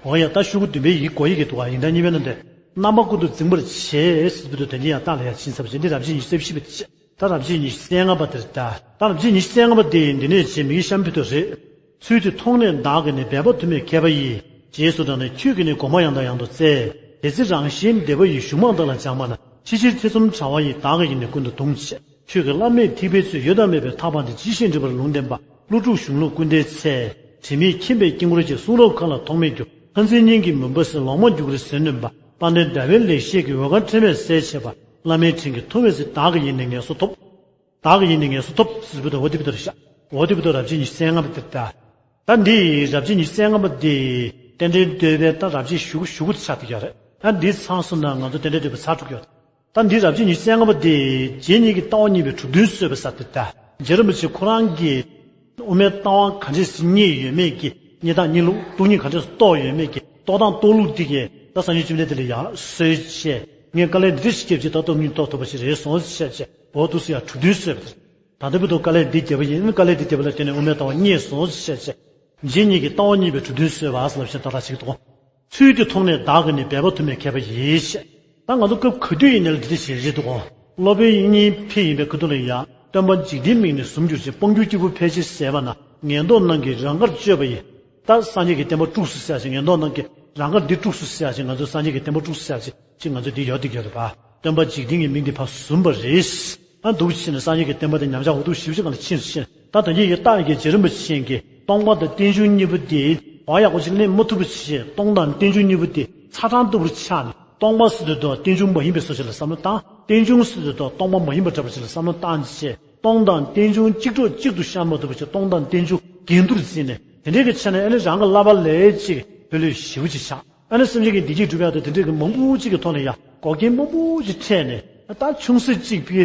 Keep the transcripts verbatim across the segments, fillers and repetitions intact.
འོ་ཡ། ད་ཤོག་གུ་བདུན་པའི་ཡི་གོ་ཡི་གེ་འདུག་ག་ཡིན་ད་གཉིས་པའི་ནང་དེ། རྣམ་པ་ཀུན་ཏུ་འཛིན་པར་བྱེད་ཟེར་བའི་དོན་དེ་ཡང་རྟགས་ལ་ཡང་ཕྱིན་ཚར་བ་བྱས། འདི་རབ་བྱེད་ཉི་ཤུ་རྩ་བཞི་པ་དེ་རེད། ད་རབ་བྱེད་ཉི་ཤུ་རྩ་ལྔ་པ་དེ་རེད། ད་ད་རབ་བྱེད་ཉི་ཤུ་རྩ་ལྔ་པ་དེ་འདི་ནས་བྱེད་མི་གི་ཤམ་བུ་དོ་རེད། ཚུལ་དེ་མཐོང་ནས་བདག་གིས་ནི། འབད་པ་དུ་མས་མཁས་པ་ཡིས། རྗེས་སུ་འབྲངས་ནས་ཁྱོད་ཀྱིས་ནི། གོང་མ་ཡང་དང་ཡང་དུ་བཙལ། དེ་ཚེ་རང་གཞན་བདེ་བ་ཡི། གཞུང་མང་དག་ལ་སྦྱངས་པ་ན། ཕྱི་ཕྱིར་ཐེ་ཚོམ་བྱ་བ་ཡི། བདག་གི་ཡིད་ནི་ཀུན་ཏུ་གདུང་། ཁྱོད་ཀྱི་བླ་མེད་ཐེག་པའི་ཚུལ། ཡོད་དང་མེད་པའི་ཐར་པ་འདི། ཇི་བཞིན་འགྲུབ་པར་ལུང་བསྟན་པ། ཀླུ་སྒྲུབ་གཞུང་ལུགས་ཀུན་དའི་ཚལ། དྲི་མེད་ཁྱིམ་པའི་དཀྱིལ་འཁོར་གྱི། གསུང་རབ་མཁའ་ལ་ཐོགས་མེད་རྒྱུ། ཁ་འཛིན་སྙིང་གི་མུན་པ་སེལ། ལོང་བ་རྒྱུ་འཁོར་ཟིལ་གནོན་པ། དཔལ་ལྡན་ཟླ་བའི་ལེགས་བཤད་ཀྱི། འོལ་ཁ་ཕྲེང་བས་གསལ་བྱེད་པ། བླ་མའི་དྲིན་གྱིས་ཐུབ་པའི་ཚེ། བདག་གི་ཡིད་ནི་ངལ་གསོ་ཐོབ། བདག་གི་ཡིད་ནི་ངལ་གསོ་ཐོབ་ཟེར་བའི་དོན་འོ་དེ་བི་དོ་རེད་ཤག་འོ་དེ་བི་དོ་རབ་བྱེད་ཉི་ཤུ་རྩ་ལྔ་པ་དེ་ད། ད་འདི་རབ་བྱེད་ཉི་ཤུ་རྩ་ལྔ་པ་དེ་རྟེན་འབྲེལ་བསྟོད་པའི་ད་རབ་བྱེད་ཞུ་གུ་ཞུ་གུ་དེ་ཆགས་བསྡད་ཡོད་རེད། ད་འདི་ཚང་སོང་ན་ང་ཚོ་རྟེན་འབྲེལ་བསྟོད་པ་ཚར་འགྲོ་གི་ཡོད་རེད། ད་འདི་རབ་བྱེད་ཉི་ཤུ་རྩ་ལྔ་པ་དེ་རྗེ་ཉིད་ཀྱི་ལྟ་བ་གཉིས་པའི་གྲུབ་དོན་གསལ་བའི་ས་དེ་ད། རྗེ་རིན་པོ་ཆེ་ཁོ་རང་གིས་དབུ་མའི་ལྟ་བ་ག་འདྲས་སེ་རྙེད་ཡོད་མེད་ཀྱི། རྙེད་སྟངས་རྙེད་ལུགས་སྟོང་ཉིད་ག་འདྲས་སེ་རྟོགས་ཡོད་མེད་ཀྱི། རྟོགས་སྟངས་རྟོགས་ལུགས་འདི་གས་ད་སངས་རྒྱས་བཅོམ་ལྡན་འདས་ལ་ཡར་གསོལ་བྱས། ངས་དཀའ་ལས་འདི་འདྲ་ཞིག་བརྒྱབ་བྱས་ད་སྟོང་ཉིད་རྟོགས་ཐུབ་པ་ཞིག་རེད་སོང་ཟེར་བྱས། འོ་འདུག་སེ་ཡར་གྲུབ་དོན་གསལ་བ་དེ་རེད། ད་ལྟ་བར་དུ་དཀའ་ལས་འདི་བརྒྱབ་པ་ཡིན། དཀའ་ལས་འདི་བརྒྱབ་པ་ལ་བརྟེན་ནས་དབུ་མའི་ལྟ་བ་རྙེད་སོང་ཟེར་བྱས། རྗེ་ཉིད་ཀྱི་ལྟ་བ་གཉིས་པའི་གྲུབ་དོན་གསལ་བ་ཟེར་ལབ་བྱས་ད་ལྟ་ཞིག་འདུག་ཚུལ་འདི་མཐོང་ནས་བདག་གིས་ནི། འབད་པ་དུ་མས་མཁས་པ་ཡིས་ཞེས། ད་ང་ཚོ་སྐབས་ག་དུས་ཡིན་ནའི་འདི་འདྲ་ཞིག་རེད་འདུག་གོ། སློབ་དཔོན་དབྱིག་གཉེན་ཕེབས་ཡིན་པའི་ཁ་ཐུག་ལ་ཡ། སྟོན་པ་འཇིག་རྟེན་མིག་ནི་ཟུམ་གྱུར་ཅིང་། སྤང་རྒྱུ་སྐྱེས་བུ་ཕལ་ཆེར་ཟད་པ་ན། ངན་རྟོག་རྣམས་ཀྱིས་རང་དགར་གཅོད་པ་ཡི། ད་སངས་རྒྱས་ཀྱི་བསྟན་པ་དཀྲུགས་སོ་ཟེར་ཡག་ཅིག་ངན་རྟོག་རྣམས་ཀྱིས་རང་དགར་འདི་དཀྲུགས་སོ་ཟེར་ཡག་ཅིག་ང་ཚོ་སངས་རྒྱས་ཀྱི་བསྟན་པ་དཀྲུགས་སོ་ཟེར་ཡག་ཅིག་ཅིག་ང་ཚོ་འདི་ཡོད་འདི་ཡོད་རེད་པ། སྟོན་པ་འཇིག་རྟེན་གྱི་མིག་འདི་ཕར་ཟུམ་པ་རེད། ད་འདུག་ཕྱིན་ནས་སངས་རྒྱས་ཀྱི་བསྟན་པ་འདི་ཉམས་ཆག་འུ་ཐུག་ཞེ་པོ་ཅིག་སྒང་ལ་ཕྱིན་སོ་ཕྱིན། ད་དོན་གྱི་ཡི་རྟགས་ཀྱི་རྗེ་རིན་པོ་ཆེ་གིས་སྟོང་པ་དང་རྟེན་འབྱུང་གཉིས་པོ་དེ་གོ་ཡག་པོ་ཅིག་ལེན་མ་ཐུབ་པ་བྱས། སྟོང་དང་རྟེན་འབྱུང་གཉིས་པོ་དེ་ཚ་གྲང་ལྟ་བུར་ཆགས་ནས། སྟོང་པ་ཟེར་དུས་ད་རྟེན་འབྱུང་མ་ཡིན་པའི་བཟོ་ཅིག་ལ་བསམ་བློ་བཏང་། རྟེན་འབྱུང་ཟེར་དུས་ད་སྟོང་པ་མ་ཡིན་པ་འདྲ་པོ་ཅིག་ལ་བསམ་བློ་བཏང་བྱས། སྟོང་དང་རྟེན་འབྱུང་གཅིག་གྲོགས་གཅིག་ཏུ་བཤར་མ་ཐུབ་པ་བྱས། སྟོང་དང་རྟེན་འབྱུང་འགལ་འདུར་འཛིན་ནས། དེ་འདྲའི་གི་ཆ་ནས་ཨ་ནི་རང་གི་བསླབ་པ་ལས་ཅིག་ལྷོད་ལྷོད་ཞེ་པོ་ཅིག་ཆགས། ཨ་ནི་སེམས་ཅན་གྱི་བདེ་སྐྱིད་སྒྲུབ་ཡག་དང་དེ་འདྲའི་གི་མང་པོ་ཅིག་གི་ཐོག་ནས་ཡ་འགོག་རྐྱེན་མང་པོ་ཅིག་འཕྲད་ནས། ད་ཆུང་ཟད་ཅིག་གི་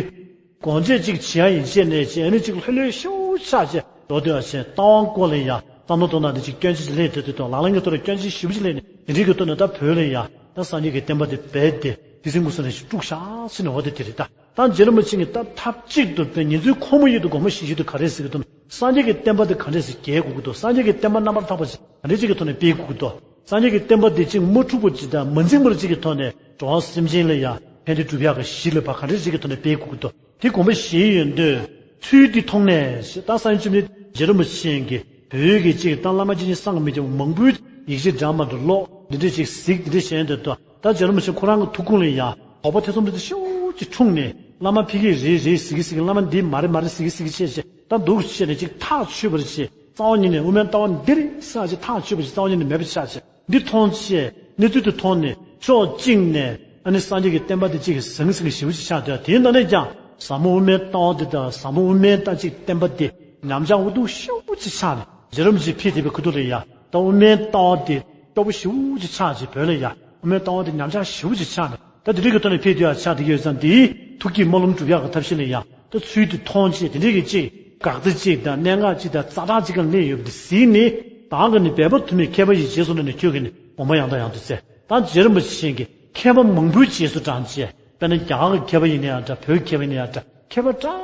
དགོངས་བྱས་ཅིག་བྱེད་ཡ་ཡིན་བྱས་ནས་བྱས། ཨ་ནི་ཅིག་ལྷོད་ལྷོད་ཞེ་པོ་ཆགས་བྱས་འགྲོ་སྡོད་ཡ་བྱས། ལྟ་བ་སྐོར་ལ་ཡ་བསམ་བློ་གཏོང་སྟངས་དེ་ཅིག་སྐྱོན་ཅན་ཅིག་ལེན། དེ་དུས་ད་ལག་ལེན་གྱི་ཐོག་ལ་སྐྱོན་ཅན་ཞེ་པོ་ཅིག་ལེན་ནས། དེ་འདྲའི་གི་ཐོག་ནས་ད་བོད་ལ་ཡ་ད་སངས་རྒྱས་ཀྱི་བསྟན་པ་དེ་རྦད་དེ་སྡེ་སྲིད་ཀུན་བཟང་ལས་ཤིག་དཀྲུགས་ཤག་ཟེར་ནས། འོ་དེ་དེ་རེད་ད། ད་རྗེ་རིན་པོ་ཆེ་གིས་ད་མཐའ་གཅིག་ཏུ་དཔེ་ཉིན་མཚན་ཁོ་མོ་ཡུལ་དུ་དགོངས་པ་བཞེས་ཡུལ་དུ་ག་རེ་ཟེར་གྱི་འདུག་སངས་རྒྱས་ཀྱི་བསྟན་པ་དེ་ག་འདྲས་སེ་རྒྱས་དགོས་ཀྱི་འདུག་སངས་རྒྱས་ཀྱི་བསྟན་པ་རྣམ་པར་དག་པ་ཞིག་ག་འདྲས་ཅིག་གི་ཐོག་ནས་སྤེལ་དགོས་ཀྱི་འདུག་སངས་རྒྱས་ཀྱི་བསྟན་པ་དེ་ཅིག་མ་འཁྲུགས་པ་ཅིག་དང་མ་འཛིངས་པ་ཅིག་གི་ཐོག་ནས་འགྲོ་བ་སེམས་ཅན་ལ་ཡང་ཕན་བདེ་སྒྲུབ་ཡག་གི་གཞི་ལ་ཕར་ག་འདྲས་ཅིག་གི་ཐོག་ནས་སྤེལ་དགོས་ཀྱི་འདུག་དེ་དགོངས་པ་བཞེས་ཡོང་དུས། ཚུལ་འདི་མཐོང་ནས་ཞེས། ད་སངས་རྒྱས་བཅོམ་ལྡན་རྗེ་རིན་པོ་ཆེ་གིས་བོད་ཀྱི་ཅིག་ད་བླ་མ་ཅིག་གཉིས་སངས་མི་རྒྱ་བ་མང་པོའི་ཡིག་ཆ་འདྲ་མ་འདྲ་ཀློག་འདི་འདྲས་ཅིག་གཟིགས་འདི་འདྲས་བྱས་ཡོང་དུས། ད་རྗེ་རིན་པོ་ཆེ་ཁོ་རང་གི་ཐུགས་དགོངས་ལ་ཡང་དོགས་པ་ཐེ་ཚོམ་འདི་འདྲ་ཞེ་པོ་ཅིག་འཁྲུངས་ནས། བླ་མ་ཕ་གི་རེད་རེད་ཟེར་གི་ཟེར་གི། བླ་མ་འདི་མ་རེད་མ་རེད་ཟེར་གི་ཟེར་གི་བྱས་བྱས། ད་འདུག་བྱས་ནས་ཅིག་ཐག་ཆོད་པ་རེད་བྱས། རྩ་བ་ཉིད་ནས་དབུ་མའི་ལྟ་བ་འདི་རེད་ཟེར་ཅིག་ཐག་ཆོད་པ་ཅིག་རྩ་བ་ཉིད་ནས་མེད་པ་ཆགས་བྱས། འདི་མཐོང་བྱས། གནས་ཚུལ་དེ་མཐོང་ནས་ཕྱོགས་གཅིག་ནས་ཨ་ནི་སངས་རྒྱས་ཀྱི་བསྟན་པ་དེ་ཅིག་གི་ཟང་ཟིང་གི་ཞེ་པོ་ཅིག་ཆགས་བསྡད། དེའི་ནང་ནས་ཀྱང་ཟབ་མོ་དབུ་མའི་ལྟ་བ་འདི་དང་། ཟབ་མོ་དབུ་མའི་ད་ཅིག་བསྟན་པ་འདི་ཉམས་ཆག་འུ་ཐུག་ཞེ་པོ་ཅིག་ཆགས་ནས། རྗེ་རིན་པོ་ཆེ་ཕེབས་བསྡད་པའི་ཁ་ཐུག་ལ་ཡ་ད་དབུ་མའི་ལྟ་བ་འདི་སྐྱོ་པོ་ཞེ་པོ་ཅིག་ཆགས་བྱས། བོད་ལ་ཡ་དབུ་མའི་ལྟ་བ་འདི་ཉམས་ཆག་ཞེ་པོ་ཅིག་ཆགས་ནས། ད་དེ་འདྲའི་གི་ཐོག་ནས་ཕེབས་བསྡད་ཡ་ཆགས་བསྡད་ཡོད་ཙང་། འདིའི་ཐུགས་ཀྱི་སྨོན་ལམ་སྒྲུབ་ཡག་གི་ཐབས་ཤེས་ལ་ཡ་ད་ཚུལ་དེ་མཐོང་བྱས། དེ་འདྲའི་གི་ཅིག་འགག་རྩ་ཅིག་དང་གནད་འགག་ཅིག་དང་ཛ་དྲག་ཅིག་སྒང་སླེབས་ཡོད་པ་དེ་གཟིགས་ནས། བདག་གིས་ནི་འབད་པ་དུ་མས་མཁས་པ་ཡིས། རྗེས་སུ་འབྲངས་ནས་ཁྱོད་ཀྱིས་ནི། གོང་མ་ཡང་དང་ཡང་དུ་བཙལ། ད་རྗེ་རིན་པོ་ཆེ་གིས་མཁས་པ་མང་པོའི་རྗེས་སུ་འབྲངས་བྱས། དཔེར་ན་རྒྱ་གར་གྱི་མཁས་པ་ཡིན་ན་ཡང་འདྲ། བོད་ཀྱི་མཁས་པ་ཡིན་ན་ཡང་འདྲ། མཁས་པ་འདྲ་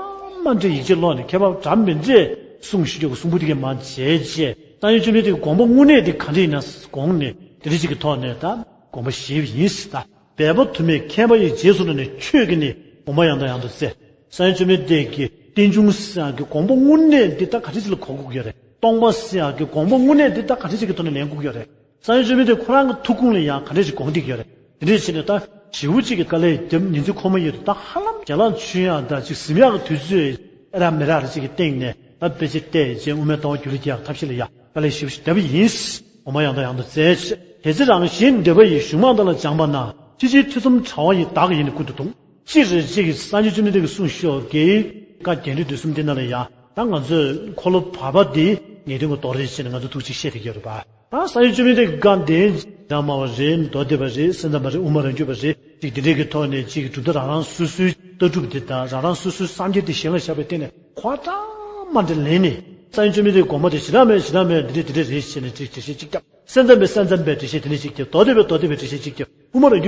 མ་འདྲའི་ཡིག་ཆ་ཀློག་ནས། མཁས་པ་འདྲ་མི་འདྲའི་གསུང་ཞུ་རྒྱུ་གི་གསུང་འབུམ་དེ་གས་མར་མཇལ་བྱས། སངས་རྒྱས་བཅོམ་ལྡན་འདས་ཀྱི་དགོངས་པ་དངོས་གནས་དེ་ག་འདྲ་ཡིན་ན་དགོངས་ནས། དེ་འདྲ་ཅིག་གི་ཐོག་ནས་ད་དགོངས་པ་བཞེས་པ་ཡིན་ཟེར། ད་འབད་པ་དུ་མས་མཁས་པ་ཡིས། རྗེས་སུ་འབྲངས་ནས་ཁྱོད་ཀྱིས་ནི། གོང་མ་ཡང་དང་ཡང་དུ་བཙལ། སངས་རྒྱས་བཅོམ་ལྡན་འདས་ཀྱི་རྟེན་འབྱུང་ཟེར་ཡག་གི་དགོངས་པ་དངོས་གནས་འདི་ད་ག་འདྲ་ཅིག་ལ་གོ་དགོས་ཀྱི་ཡོད་རེད། སྟོང་པ་ཟེར་ཡག་གི་དགོངས་པ་དངོས་གནས་འདི་ད་ག་འདྲ་ཅིག་གི་ཐོག་ནས་ལེན་དགོས་ཀྱི་ཡོད་རེད། སངས་རྒྱས་བཅོམ་ལྡན་འདས་ཁོ་རང་གི་ཐུགས་དགོངས་ལ་ཡང་ག་འདྲ་ཅིག་དགོངས་བསྡད་ཀྱི་ཡོད་རེད། དེ་འདྲ་བྱས་ནས་ད་ཞེ་པོ་ཅིག་གི་དཀའ་ལས་བརྒྱབ། ཉིན་མཚན་ཁོ་མོ་ཡོད་དུ་ད་ཧ་ལམ་ཞལ་ལག་མཆོད་ཡག་དང་ཅིག་གཟིམ་ཡག་གི་དུས་ཚོད་ཨེ་རག་མི་རག་རེ་ཅིག་གི་སྟེང་ནས། ད་དཔེ་ཆ་བལྟས་བྱས། དབུ་མའི་ལྟ་བ་རྒྱུད་ལ་སྐྱེ་ཡག་ཐབས་ཤེས་ལ་ཡ་དཀའ་ལས་ཞེ་པོ་ཞིག་བརྒྱབ་པ་ཡིན། གོང་མ་ཡང་དང་ཡང་དུ་བཙལ་བྱས། དེ་ཚེ་རང་གཞན་བདེ་བ་ཡི། གཞུང་མང་དག་ལ་སྦྱངས་པ་ན། ཕྱི་ཕྱིར་ཐེ་ཚོམ་བྱ་བ་ཡི། བདག་གི་ཡིད་ནི་ཀུན་ཏུ་གདུང་། སྤྱིར་རེ་ཅིག་གིས་སངས་རྒྱས་བཅོམ་ལྡན་འདས་ཀྱིས་གསུངས་ཤོག་གི། བཀའ་རྒྱན་འདྲེན་དུས་གསུམ་འདི་ནང་ལ་ཡ་ད་ང་ཚོས་འཁོར་ལོ་བར་པ་འདི་ངེས་དོན་གྱི་རྡོག་རེད་ཅེས་ནས་ང་ཚོ་ཐུགས་རྗེ་ཆེ་བསྟོད་ཀྱི་ཡོད་རེད་པ། ད་སངས་རྒྱས་བཅོམ་ལྡན་འདས་ཀྱི་བཀའ་འདི་ཇ་མ་བ་རེད། མདོ་སྡེ་པ་རེད། སེམས་ཙམ་པ་རེད། དབུ་མ་རང་རྒྱུད་པ་རེད། ཅིག་འདི་འདྲས་ཀྱི་ཐོག་ནས་ཅིག་གྲུབ་མཐའ་རང་རང་སོ་སོའི་ལྟ་གྲུབ་འདི་དང་། རང་རང་སོ་སོའི་བསམ་འཆར་འདི་གཞན་ལ་བཞག་པའི་སྟེང་ནས་གོ་བ་འདྲ་མ་འདྲ་ལེན་ནས། སངས་རྒྱས་བཅོམ་ལྡན་འདས་དགོངས་པ་དེ་ཞེ་དྲག་མེད། ཞེ་དྲག་མེད། འདི་འདྲས་འདི་འདྲས་རེད་ཅེས་ནས་ཅིག་འགྲེལ་བཤད་ཅིག་བརྒྱབ། སེམས་ཙམ་པས་སེམས་ཙམ་པའི་འགྲེལ་བཤད་དེ་འདྲས་ཅིག་བརྒྱབ། མདོ་སྡེ་པས་མདོ་སྡེ་པའི་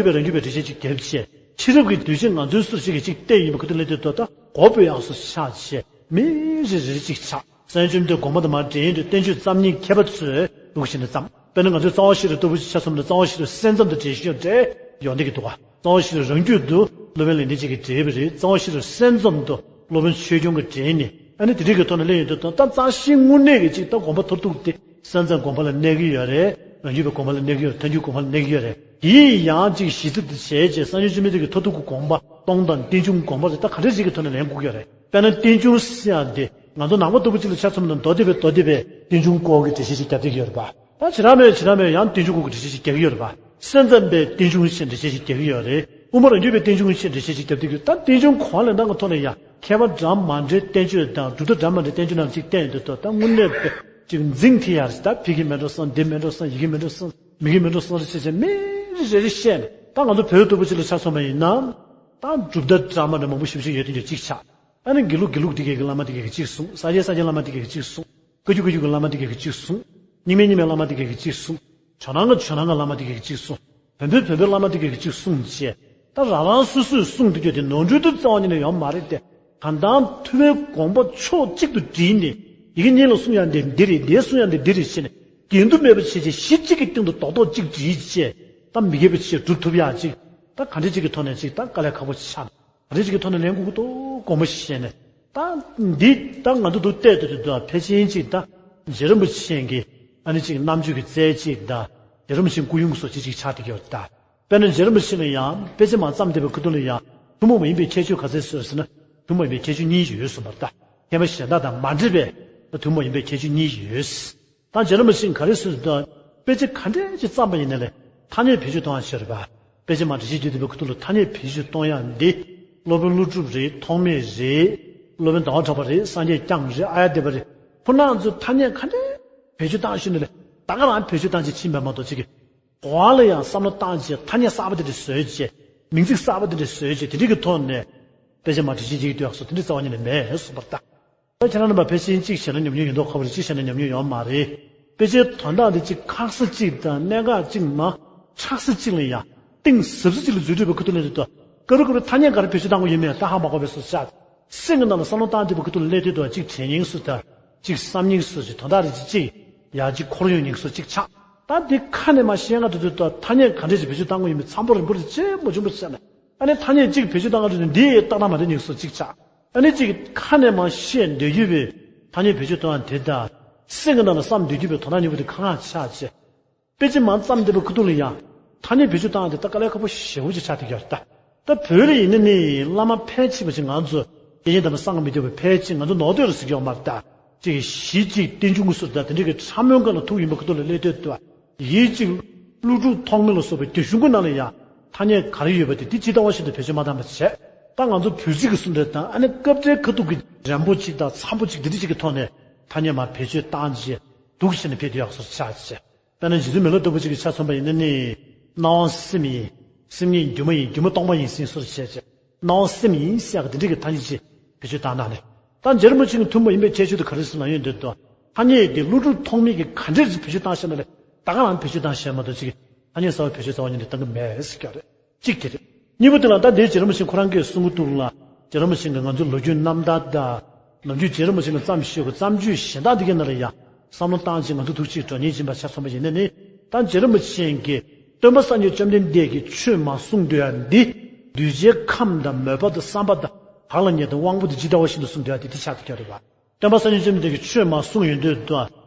འགྲེལ་བཤད་ཅིག་བརྒྱབ་བྱས། ཕྱི་རབས་ཀྱི་གདུལ་བྱ་ང་ཚོའི་སུ་ཞིག་གིས་ཅིག་བལྟས་ཡིན་པ་ཁུ་ཏུ་ལེ་ཏེ་དོ་ད་གོ་བོ་ཡག་སོ་ཆགས་བྱས། མི་རེ་རེ་ཅིག་ཆགས། སངས་རྒྱས་བཅོམ་ལྡན་འདས་དགོངས་པ་དང་མ་འབྲེལ་དུ་བསྟན་བཅོས་བརྩམ་མཁན་མཁས་པ་ཚོས་འདུག་བྱས་ནས་བརྩམས། དཔེར་ན་ང་ཚོས་རྩ་བ་ཤེས་རབ་ལྟ་བུ་ཞིག་ཆ་མཚོན་ན། རྩ་བ་ཤེས་རབ་གསན་བསམ་དང་འགྲེལ་བཤད་འགྲེལ་ཡོང་བསྡད་ཀྱི་འདུག་ག་རྩ་བ་ཤེས་རབ་རང་རྒྱུད་དུ་སློབ་དཔོན་ལེགས་ལྡན་འབྱེད་ཀྱིས་འགྲེལ་བ་རེད། རྩ་བ་ཤེས་རབ་གསན་བསམ་དུ་སློབ་དཔོན་ཆོས་སྐྱོང་གིས་འགྲེལ་ནས། ཨ་ནི་དེ་རིགས་ཀྱི་ཐོག་ནས་སླེབས་ཡོང་དུས། ད་རྩ་ཤེའི་དངོས་གནས་ཀྱི་ཅིག་ད་དགོངས་པ་མཐར་ཐུག་དེ་སེམས་ཙམ་དགོངས་པ་ལ་གནས་ཀྱི་ཡོད་རེད། རང་རྒྱུད་པའི་དགོངས་པ་ལ་གནས་ཀྱི་ཡོད་རེད། ཐལ་འགྱུར་དགོངས་པ་ལ་གནས་ཀྱི་ཡོད་རེད། དེའི་ཡང་ཅིག་གཞི་རྩ་དེ་བྱས་རྗེས་སངས་རྒྱས་བཅོམ་ལྡན་འདས་ཀྱི་མཐར་ཐུག་གི་དགོངས་པ་སྟོང་དང་རྟེན་འབྱུང་དགོངས་པ་རེད། ད་ག་འདྲ་ཞིག་གི་ཐོག་ནས་ལེན་དགོས་ཀྱི་ཡོད་རེད། དཔེར་ན་རྟེན་འབྱུང་ཟེར་ཡག་འདི་ང་ཚོ་ནང་པ་ལྟ་བུ་ཅིག་ལ་ཆ་མཚོན་ན། མདོ་སྡེ་པས་མདོ་སྡེ་པའི་རྟེན་འབྱུང་སྐོར་གྱི་འགྲེལ་བཤད་ཅིག་རྒྱབ་བསྡད་ཀྱི་ཡོད་རེད་པ། ད་བྱེ་བྲག་སྨྲ་བས་ཡང་རྟེན་འབྱུང་སྐོར་གྱི་འགྲེལ་བཤད་ཅིག་རྒྱག་གི་ཡོད་རེད་པ། སེམས་ཙམ་པས་རྟེན་འབྱུང་ཆེད་འགྲེལ་བཤད་ཅིག་རྒྱག་གི་ཡོད་རེད། དབུ་མ་རང་རྒྱུད་པས་རྟེན་འབྱུང་ཆེད་འགྲེལ་བཤད་ཅིག་རྒྱབ་བསྡད་ཀྱི་ཡོད། ད་རྟེན་འབྱུང་གང་ལེན་སྟངས་ཀྱི་ཐོག་ནས་ཡང་ཁྱད་པར་འདྲ་མི་འདྲའི་བསྟན་བཅོས་དང་གྲུབ་མཐའ་འདྲ་མི་འདྲའི་བསྟན་བཅོས་རྣམས་ཅིག་བསྟན་ཡོང་དུས། ད་དངོས་གནས་པའི་ཅིག་འཛིང་ཐེབས་ཡག་རེད། ད་ཕ་གི་མེད་འགྲོ་བསམ། འདི་མེད་འགྲོ་བསམ། ཡི་གེ་མེད་འགྲོ་བསམ། མི་གི་མེད་འགྲོ་བསམ་རེ་བྱས་བྱས་མི་རེ་རེ་བཤད་ནས། ད་ང་ཚོ་བོད་ལྟ་བུ་ཅིག་ལ་ཆ་མཚོན་པ་ཡིན་ན། ད་གྲུབ་མཐའ་འདྲ་མི་འདྲ་མང་པོ་ཞེ་པོ་ཅིག་ཡོད་དེ་འདྲ་ཅིག་ཆགས། ཨ་ནི་དགེ་ལུགས་དགེ་ལུགས་དེ་གའི་བླ་མ་དེ་གའི་གཅིག་གསུངས། ས་སྐྱའི་ས་སྐྱའི་བླ་མ་དེ་གའི་གཅིག་གསུངས། བཀའ་བརྒྱུད་བཀའ་བརྒྱུད་ཀྱི་བླ་མ་དེ་གའི་གཅིག་གསུངས། རྙིང་མའི་རྙིང་མའི་བླ་མ་དེ་གའི་གཅིག་གསུངས། ཇོ་ནང་གི་ཇོ་ནང་གི་བླ་མ་དེ་གའི་གཅིག་གསུངས། བོན་པོའི་བོན་པོའི་བླ་མ་དེ་གའི་གཅིག་གསུངས་བྱས། ད་རང་རང་སོ་སོས་གསུངས་བསྡད་རྒྱུ་དེ་ནོར་འཁྲུལ་དེ་རྩ་བ་ཉིད་ནས་ཡོད་མ་རེད་དེ། གང་ལྟར་ཐུབ་པའི་དགོངས་པ་ཕྱོགས་གཅིག་ཏུ་བསྒྲིལ་ནས། ཡི་གེ་གཉིས་ལ་གསུང་ཡག་འདི་འདི་རེད། འདིའི་གསུང་ཡག་འདི་འདི་རེད་ཟེར་ནས། འགལ་འདུ་མེད་པ་བྱས་བྱས། གཞི་གཅིག་གི་སྟེང་དུ་རྡོག་རྡོག་གཅིག་བསྒྲིལ་བྱས། ད་མི་འགལ་བའི་ཆེད་སྒྲུབ་ཐུབ་ཡག་ཅིག་ད་ག་འདྲ་ཅིག་གི་ཐོག་ནས་ཅིག་ད་དཀའ་ལས་ཁག་པོ་ཆགས། རེ་ཅིག་གི་ཐོག་ནས་ལེན་དགོས་ཀྱི་འདུག། དགོངས་པ་བཞེས་ནས། ད་འདི་ད་ང་ཚོ་འདུག་བལྟས་དུས་དུས་དུ་ཕལ་ཆེར་ཅིག་ད་རྗེ་རིན་པོ་ཆེ་གི་ཨ་ནི་ཅིག་རྣམ་དཔྱོད་ཀྱི་རྩལ་ཅིག་དང་། རྗེ་རིན་པོ་ཆེ་སྐུ་ཡོན་སོགས་ཅིག་ཅིག་ཆགས་བསྡད་ཀྱི་ཡོད་ད། དཔེར་ན་རྗེ་རིན་པོ་ཆེ་ལ་ཡང་དཔེ་ཆ་མར་བརྩམས་བསྡད་པའི་ཁ་ཐུག་ལ་ཡང་ཐུན་མོང་མ་ཡིན་པའི་ཁྱད་ཆོས་ག་ཚད་ཡོད་ཟེར་ན། ཐུན་མོང་མ་ཡིན་པའི་ཁྱད་ཆོས་གཉིས་ཤིག་ཡོད་གསུངས་པ་རེད་ད། མཁས་པ་གཞན་དག་དང་མ་འདྲེས་པའི་ཐུན་མོང་མ་ཡིན་པའི་ཁྱད་ཆོས་གཉིས་ཤིག་ཡོད། ད་རྗེ་རིན་པོ་ཆེས་ག་རེ་གསུངས་ཟེར་ན། དཔེ་ཆ་ག་འདྲ་ཞིག་བརྩམས་པ་ཡིན་ན་ལས་ཐ་སྙད་བེད་སྤྱོད་གཏོང་ཡག་ཆེད་རེད་པ། དཔེ་ཆ་མར་འགྲེལ་བཤད་བརྒྱབ་བསྡད་པའི་ཁ་ཐུག་ལ་ཐ་སྙད་བེད་སྤྱོད་གཏོང་ཡག་འདི། སློབ་དཔོན་ཀླུ་སྒྲུབ་རེད། ཐོགས་མེད་རེད། སློབ་དཔོན་ཟླ་བ་གྲགས་པ་རེད། སངས་རྒྱས་བསྐྱངས་རེད། ཨཱརྱ་དེ་བ་རེད། ཁོ་རང་ཚོས་ཐ་སྙད་ག་འདྲ་བེད་སྤྱོད་བཏང་ཤེས་ན་ལས། ད་ག་རང་བེད་སྤྱོད་བཏང་བྱས་ཕྱིན་པ་མ་གཏོགས། ཅིག་གི་གོ་བ་ལ་ཡང་བསམ་བློ་བཏང་བྱས་ཐ་སྙད་གསར་པ་དེ་འདྲ་བཟོས་བྱས། མིང་ཚིག་གསར་པ་དེ་འདྲ་བཟོས་བྱས། དེ་འདྲ་གི་ཐོག་ནས་དཔེ་ཆ་མར་འགྲེལ་བཤད་བྱེད་ཀྱི་འདུག་ཡག་སོགས་དེ་འདྲ་རྩ་བ་ཉིད་ནས་མེད་གསུངས་པ་རེད་ད། ད་ཁྱེད་རང་རྣམ་པ་ཕལ་ཆེར་གཅིག་བྱས་ན་ཉམས་མྱོང་ཡོད་མདོག་ཁ་པོ་རེད། གཅིག་བྱས་ན་ཉམས་མྱོང་ཡོད་མ་རེད། དཔེ་ཆའི་དོན་དག་འདི་གཅིག་ཁ་ས་གཅིག་དང་གནད་འགག་གཅིག་མ། ཆགས་ས་གཅིག་ལ་ཡང་གཏིང་ཟབ་ས་གཅིག་ལ་འཛུལ་འགྲོ་བའི་ཁ་ཐུག་ལ་འདི་ལྟ་སྐབས་རེ་སྐབས་རེ་ཐ་སྙད་ག་རེ་བེད་སྤྱོད་བཏང་དགོས་ཡོད་མེད་ད་ཧ་མ་གོ་བའི་བཟོ་ཆགས། སེམས་ཀྱི་ནང་ལ་བསམ་བློ་བཏང་བསྡད་པའི་ཁ་ཐུག་ལ་སླེབས་དུས་དུ་གཅིག་དྲན་སྙིང་བཟོ་དང་། གཅིག་བསམ་སྙིང་བཟོ་ཅིག་དོན་དག་རེ་གཅིག་གཅིག་ཡར་གཅིག་འཁོར་ཡོང་སྙིང་བཟོ་གཅིག་ཆགས། ད་འདི་ཁ་ནས་མར་བཤད་སྔ་དུས་དུས་དུ་ཐ་སྙད་ག་འདྲ་ཞིག་བེད་སྤྱོད་བཏང་དགོས་ཡོད་མེད་ཚང་པོ་རིང་པོ་རེ་བྱས་མ་བྱུང་བ་བྱས་ནས། ཨ་ནི་ཐ་སྙད་གཅིག་བེད་སྤྱོད་བཏང་ག་འགྲོ་དུས་འདི་ཏག་ཏག་མ་རེད་སྙིང་བཟོ་གཅིག་ཆགས། ཨ་ནི་གཅིག་ཁ་ནས་མར་བཤད་འདོད་རྒྱུ་བའི་ཐ་སྙད་བེད་སྤྱོད་གཏོང་ཡག་དེ་དང་། སེམས་ཀྱི་ནང་ལ་བསམ་འདོད་རྒྱུ་བའི་དོན་དག་གཉིས་པོ་དེ་གང་ཆགས་བྱས། དཔེ་ཆ་མར་བརྩམས་བསྡད་པའི་ཁ་ཐུག་ལ་ཡང་ཐ་སྙད་བེད་སྤྱོད་བཏང་ཡག་དེ་ད་དཀའ་ལས་ཁག་པོ་ཞེ་པོ་ཅིག་ཆགས་བསྡད་ཀྱི་ཡོད་རེད་ད། ད་བོད་ལ་ཡིན་ན་ནི་བླ་མ་ཕལ་ཆེ་བ་ཅིག་ང་ཚོ་དགེ་བསྙེན་དམ་པ་སངས་མི་རྒྱ་བོ་ཕལ་ཆེར་ང་ཚོ་ནོར་འདོད་རེད་ཟེར་གྱི་ཡོད་མ་རེད་ད། ཅིག་གཞི་གཅིག་རྟེན་འབྱུང་གི་སྲོལ་དང་དེ་འདྲ་གི་ཕྲ་མོའི་སྒང་ལ་ཐུག་ཡིན་པའི་ཁ་ཐུག་ལ་སླེབས་དུས་དུ། ཡིད་གཅིག་ཀླུ་སྒྲུབ་ཐོགས་མེད་ལ་སོགས་པའི་རྒྱ་གཞུང་གི་ནང་ལ་ཡང་ཐ་སྙད་ག་རེ་ཡོད་པ་དེ་དེ་ཇི་ལྟ་བ་བཞིན་དུ་བེད་སྤྱོད་མ་བཏང་བ་བྱས། ད་ང་ཚོ་བོད་ཚིག་གི་སུ་འདྲ་དང་། ཨ་ནི་སྐབས་འཕྲལ་ཁ་ཐུག་གི་རན་པོ་ཅིག་དང་འཚམ་པོ་ཅིག་འདི་འདྲ་ཅིག་གི་ཐོག་ནས་ཐ་སྙད་མར་བེད་སྤྱོད་བཏང་བྱས་འདུག་བྱས་ནས་ཕེབས་དུས་ཡག་བཟོ་ཆགས་བྱས། དཔེར་ན་རྗེ་བཙུན་མི་ལ་ལྟ་བུ་ཅིག་གི་ཆ་མཚོན་པ་ཡིན་ན་ནི། སྣང་བ་སེམས་ཡིན། སེམས་ཉིད་སྒྱུ་མ་ཡིན། སྒྱུ་མ་སྟོང་པ་ཡིན་ཟེར་སོགས་བྱས་བྱས། སྣང་བ་སེམས་ཡིན་ཟེར་ཡག་གི་དེ་འདྲ་གི་ཐ་སྙད་ཅིག་བེད་སྤྱོད་བཏང་ན་ནི། ད་རྗེ་རིན་པོ་ཆེ་གི་ཐུན་མོང་མ་ཡིན་པའི་ཁྱད་ཆོས་དེ་ག་རེ་ཟེར་ན་ཡོང་དུས་དུ། ཐ་སྙད་དེ་ཀླུ་སྒྲུབ་ཐོགས་མེད་ཀྱིས་ག་འདྲས་བེད་སྤྱོད་བཏང་ཤེས་ན་ལས། ད་ག་རང་བེད་སྤྱོད་བཏང་ཤེས་མ་གཏོགས་ཅིག་ཐ་སྙད་གསར་པ་བེད་སྤྱོད་རྩ་བ་ཉིད་ནས་བཏང་གི་མེད་ཟེར་གྱི་རེད། གཅིག་དེ་རེད། གཉིས་པ་དེ་ལ་ད་དེ་རྗེ་རིན་པོ་ཆེ་ཁོ་རང་གིས་གསུང་གི་འདུག་ལ། རྗེ་རིན་པོ་ཆེ་གིས་ང་ཚོའི་ལོ་རྒྱུས་རྣམ་ཐར་དང་། ནམ་རྒྱུན་རྗེ་རིན་པོ་ཆེ་གིས་བརྩམས་བཞག་གི་བརྩམས་ཆོས་གཞན་དག་དེ་གའི་ནང་ལ་ཡང་བསམ་བློ་བཏང་བྱས་ང་ཚོ་ཐུགས་གཅིག་འགྲོ་ཉེན་ཅན་པ་ཆ་མཚོན་པ་ཡིན་ན་ནི། ད་རྗེ་རིན་པོ་ཆེ་གིས་སྟོན་པ་སངས་རྒྱས་བཅོམ་ལྡན་འདས་ཀྱིས་ཆོས་མ་གསུངས་སྡོད་ཡག་འདི། གདུལ་བྱའི་ཁམས་དང་མོས་པ་དང་བསམ་པ་དང་བག་ལ་ཉལ་དང་དབང་པོ་དེ་ཇི་ལྟ་བ་བཞིན་དུ་གསུངས་སྡོད་ཡག་དེ་དེ་ཆགས་བསྡད་ཀྱི་ཡོད་རེད་པ། སྟོན་པ་སངས་རྒྱས་བཅོམ་ལྡན་འདས་ཀྱིས་ཆོས་མ་གསུངས་ཡོང་དུས་དུ།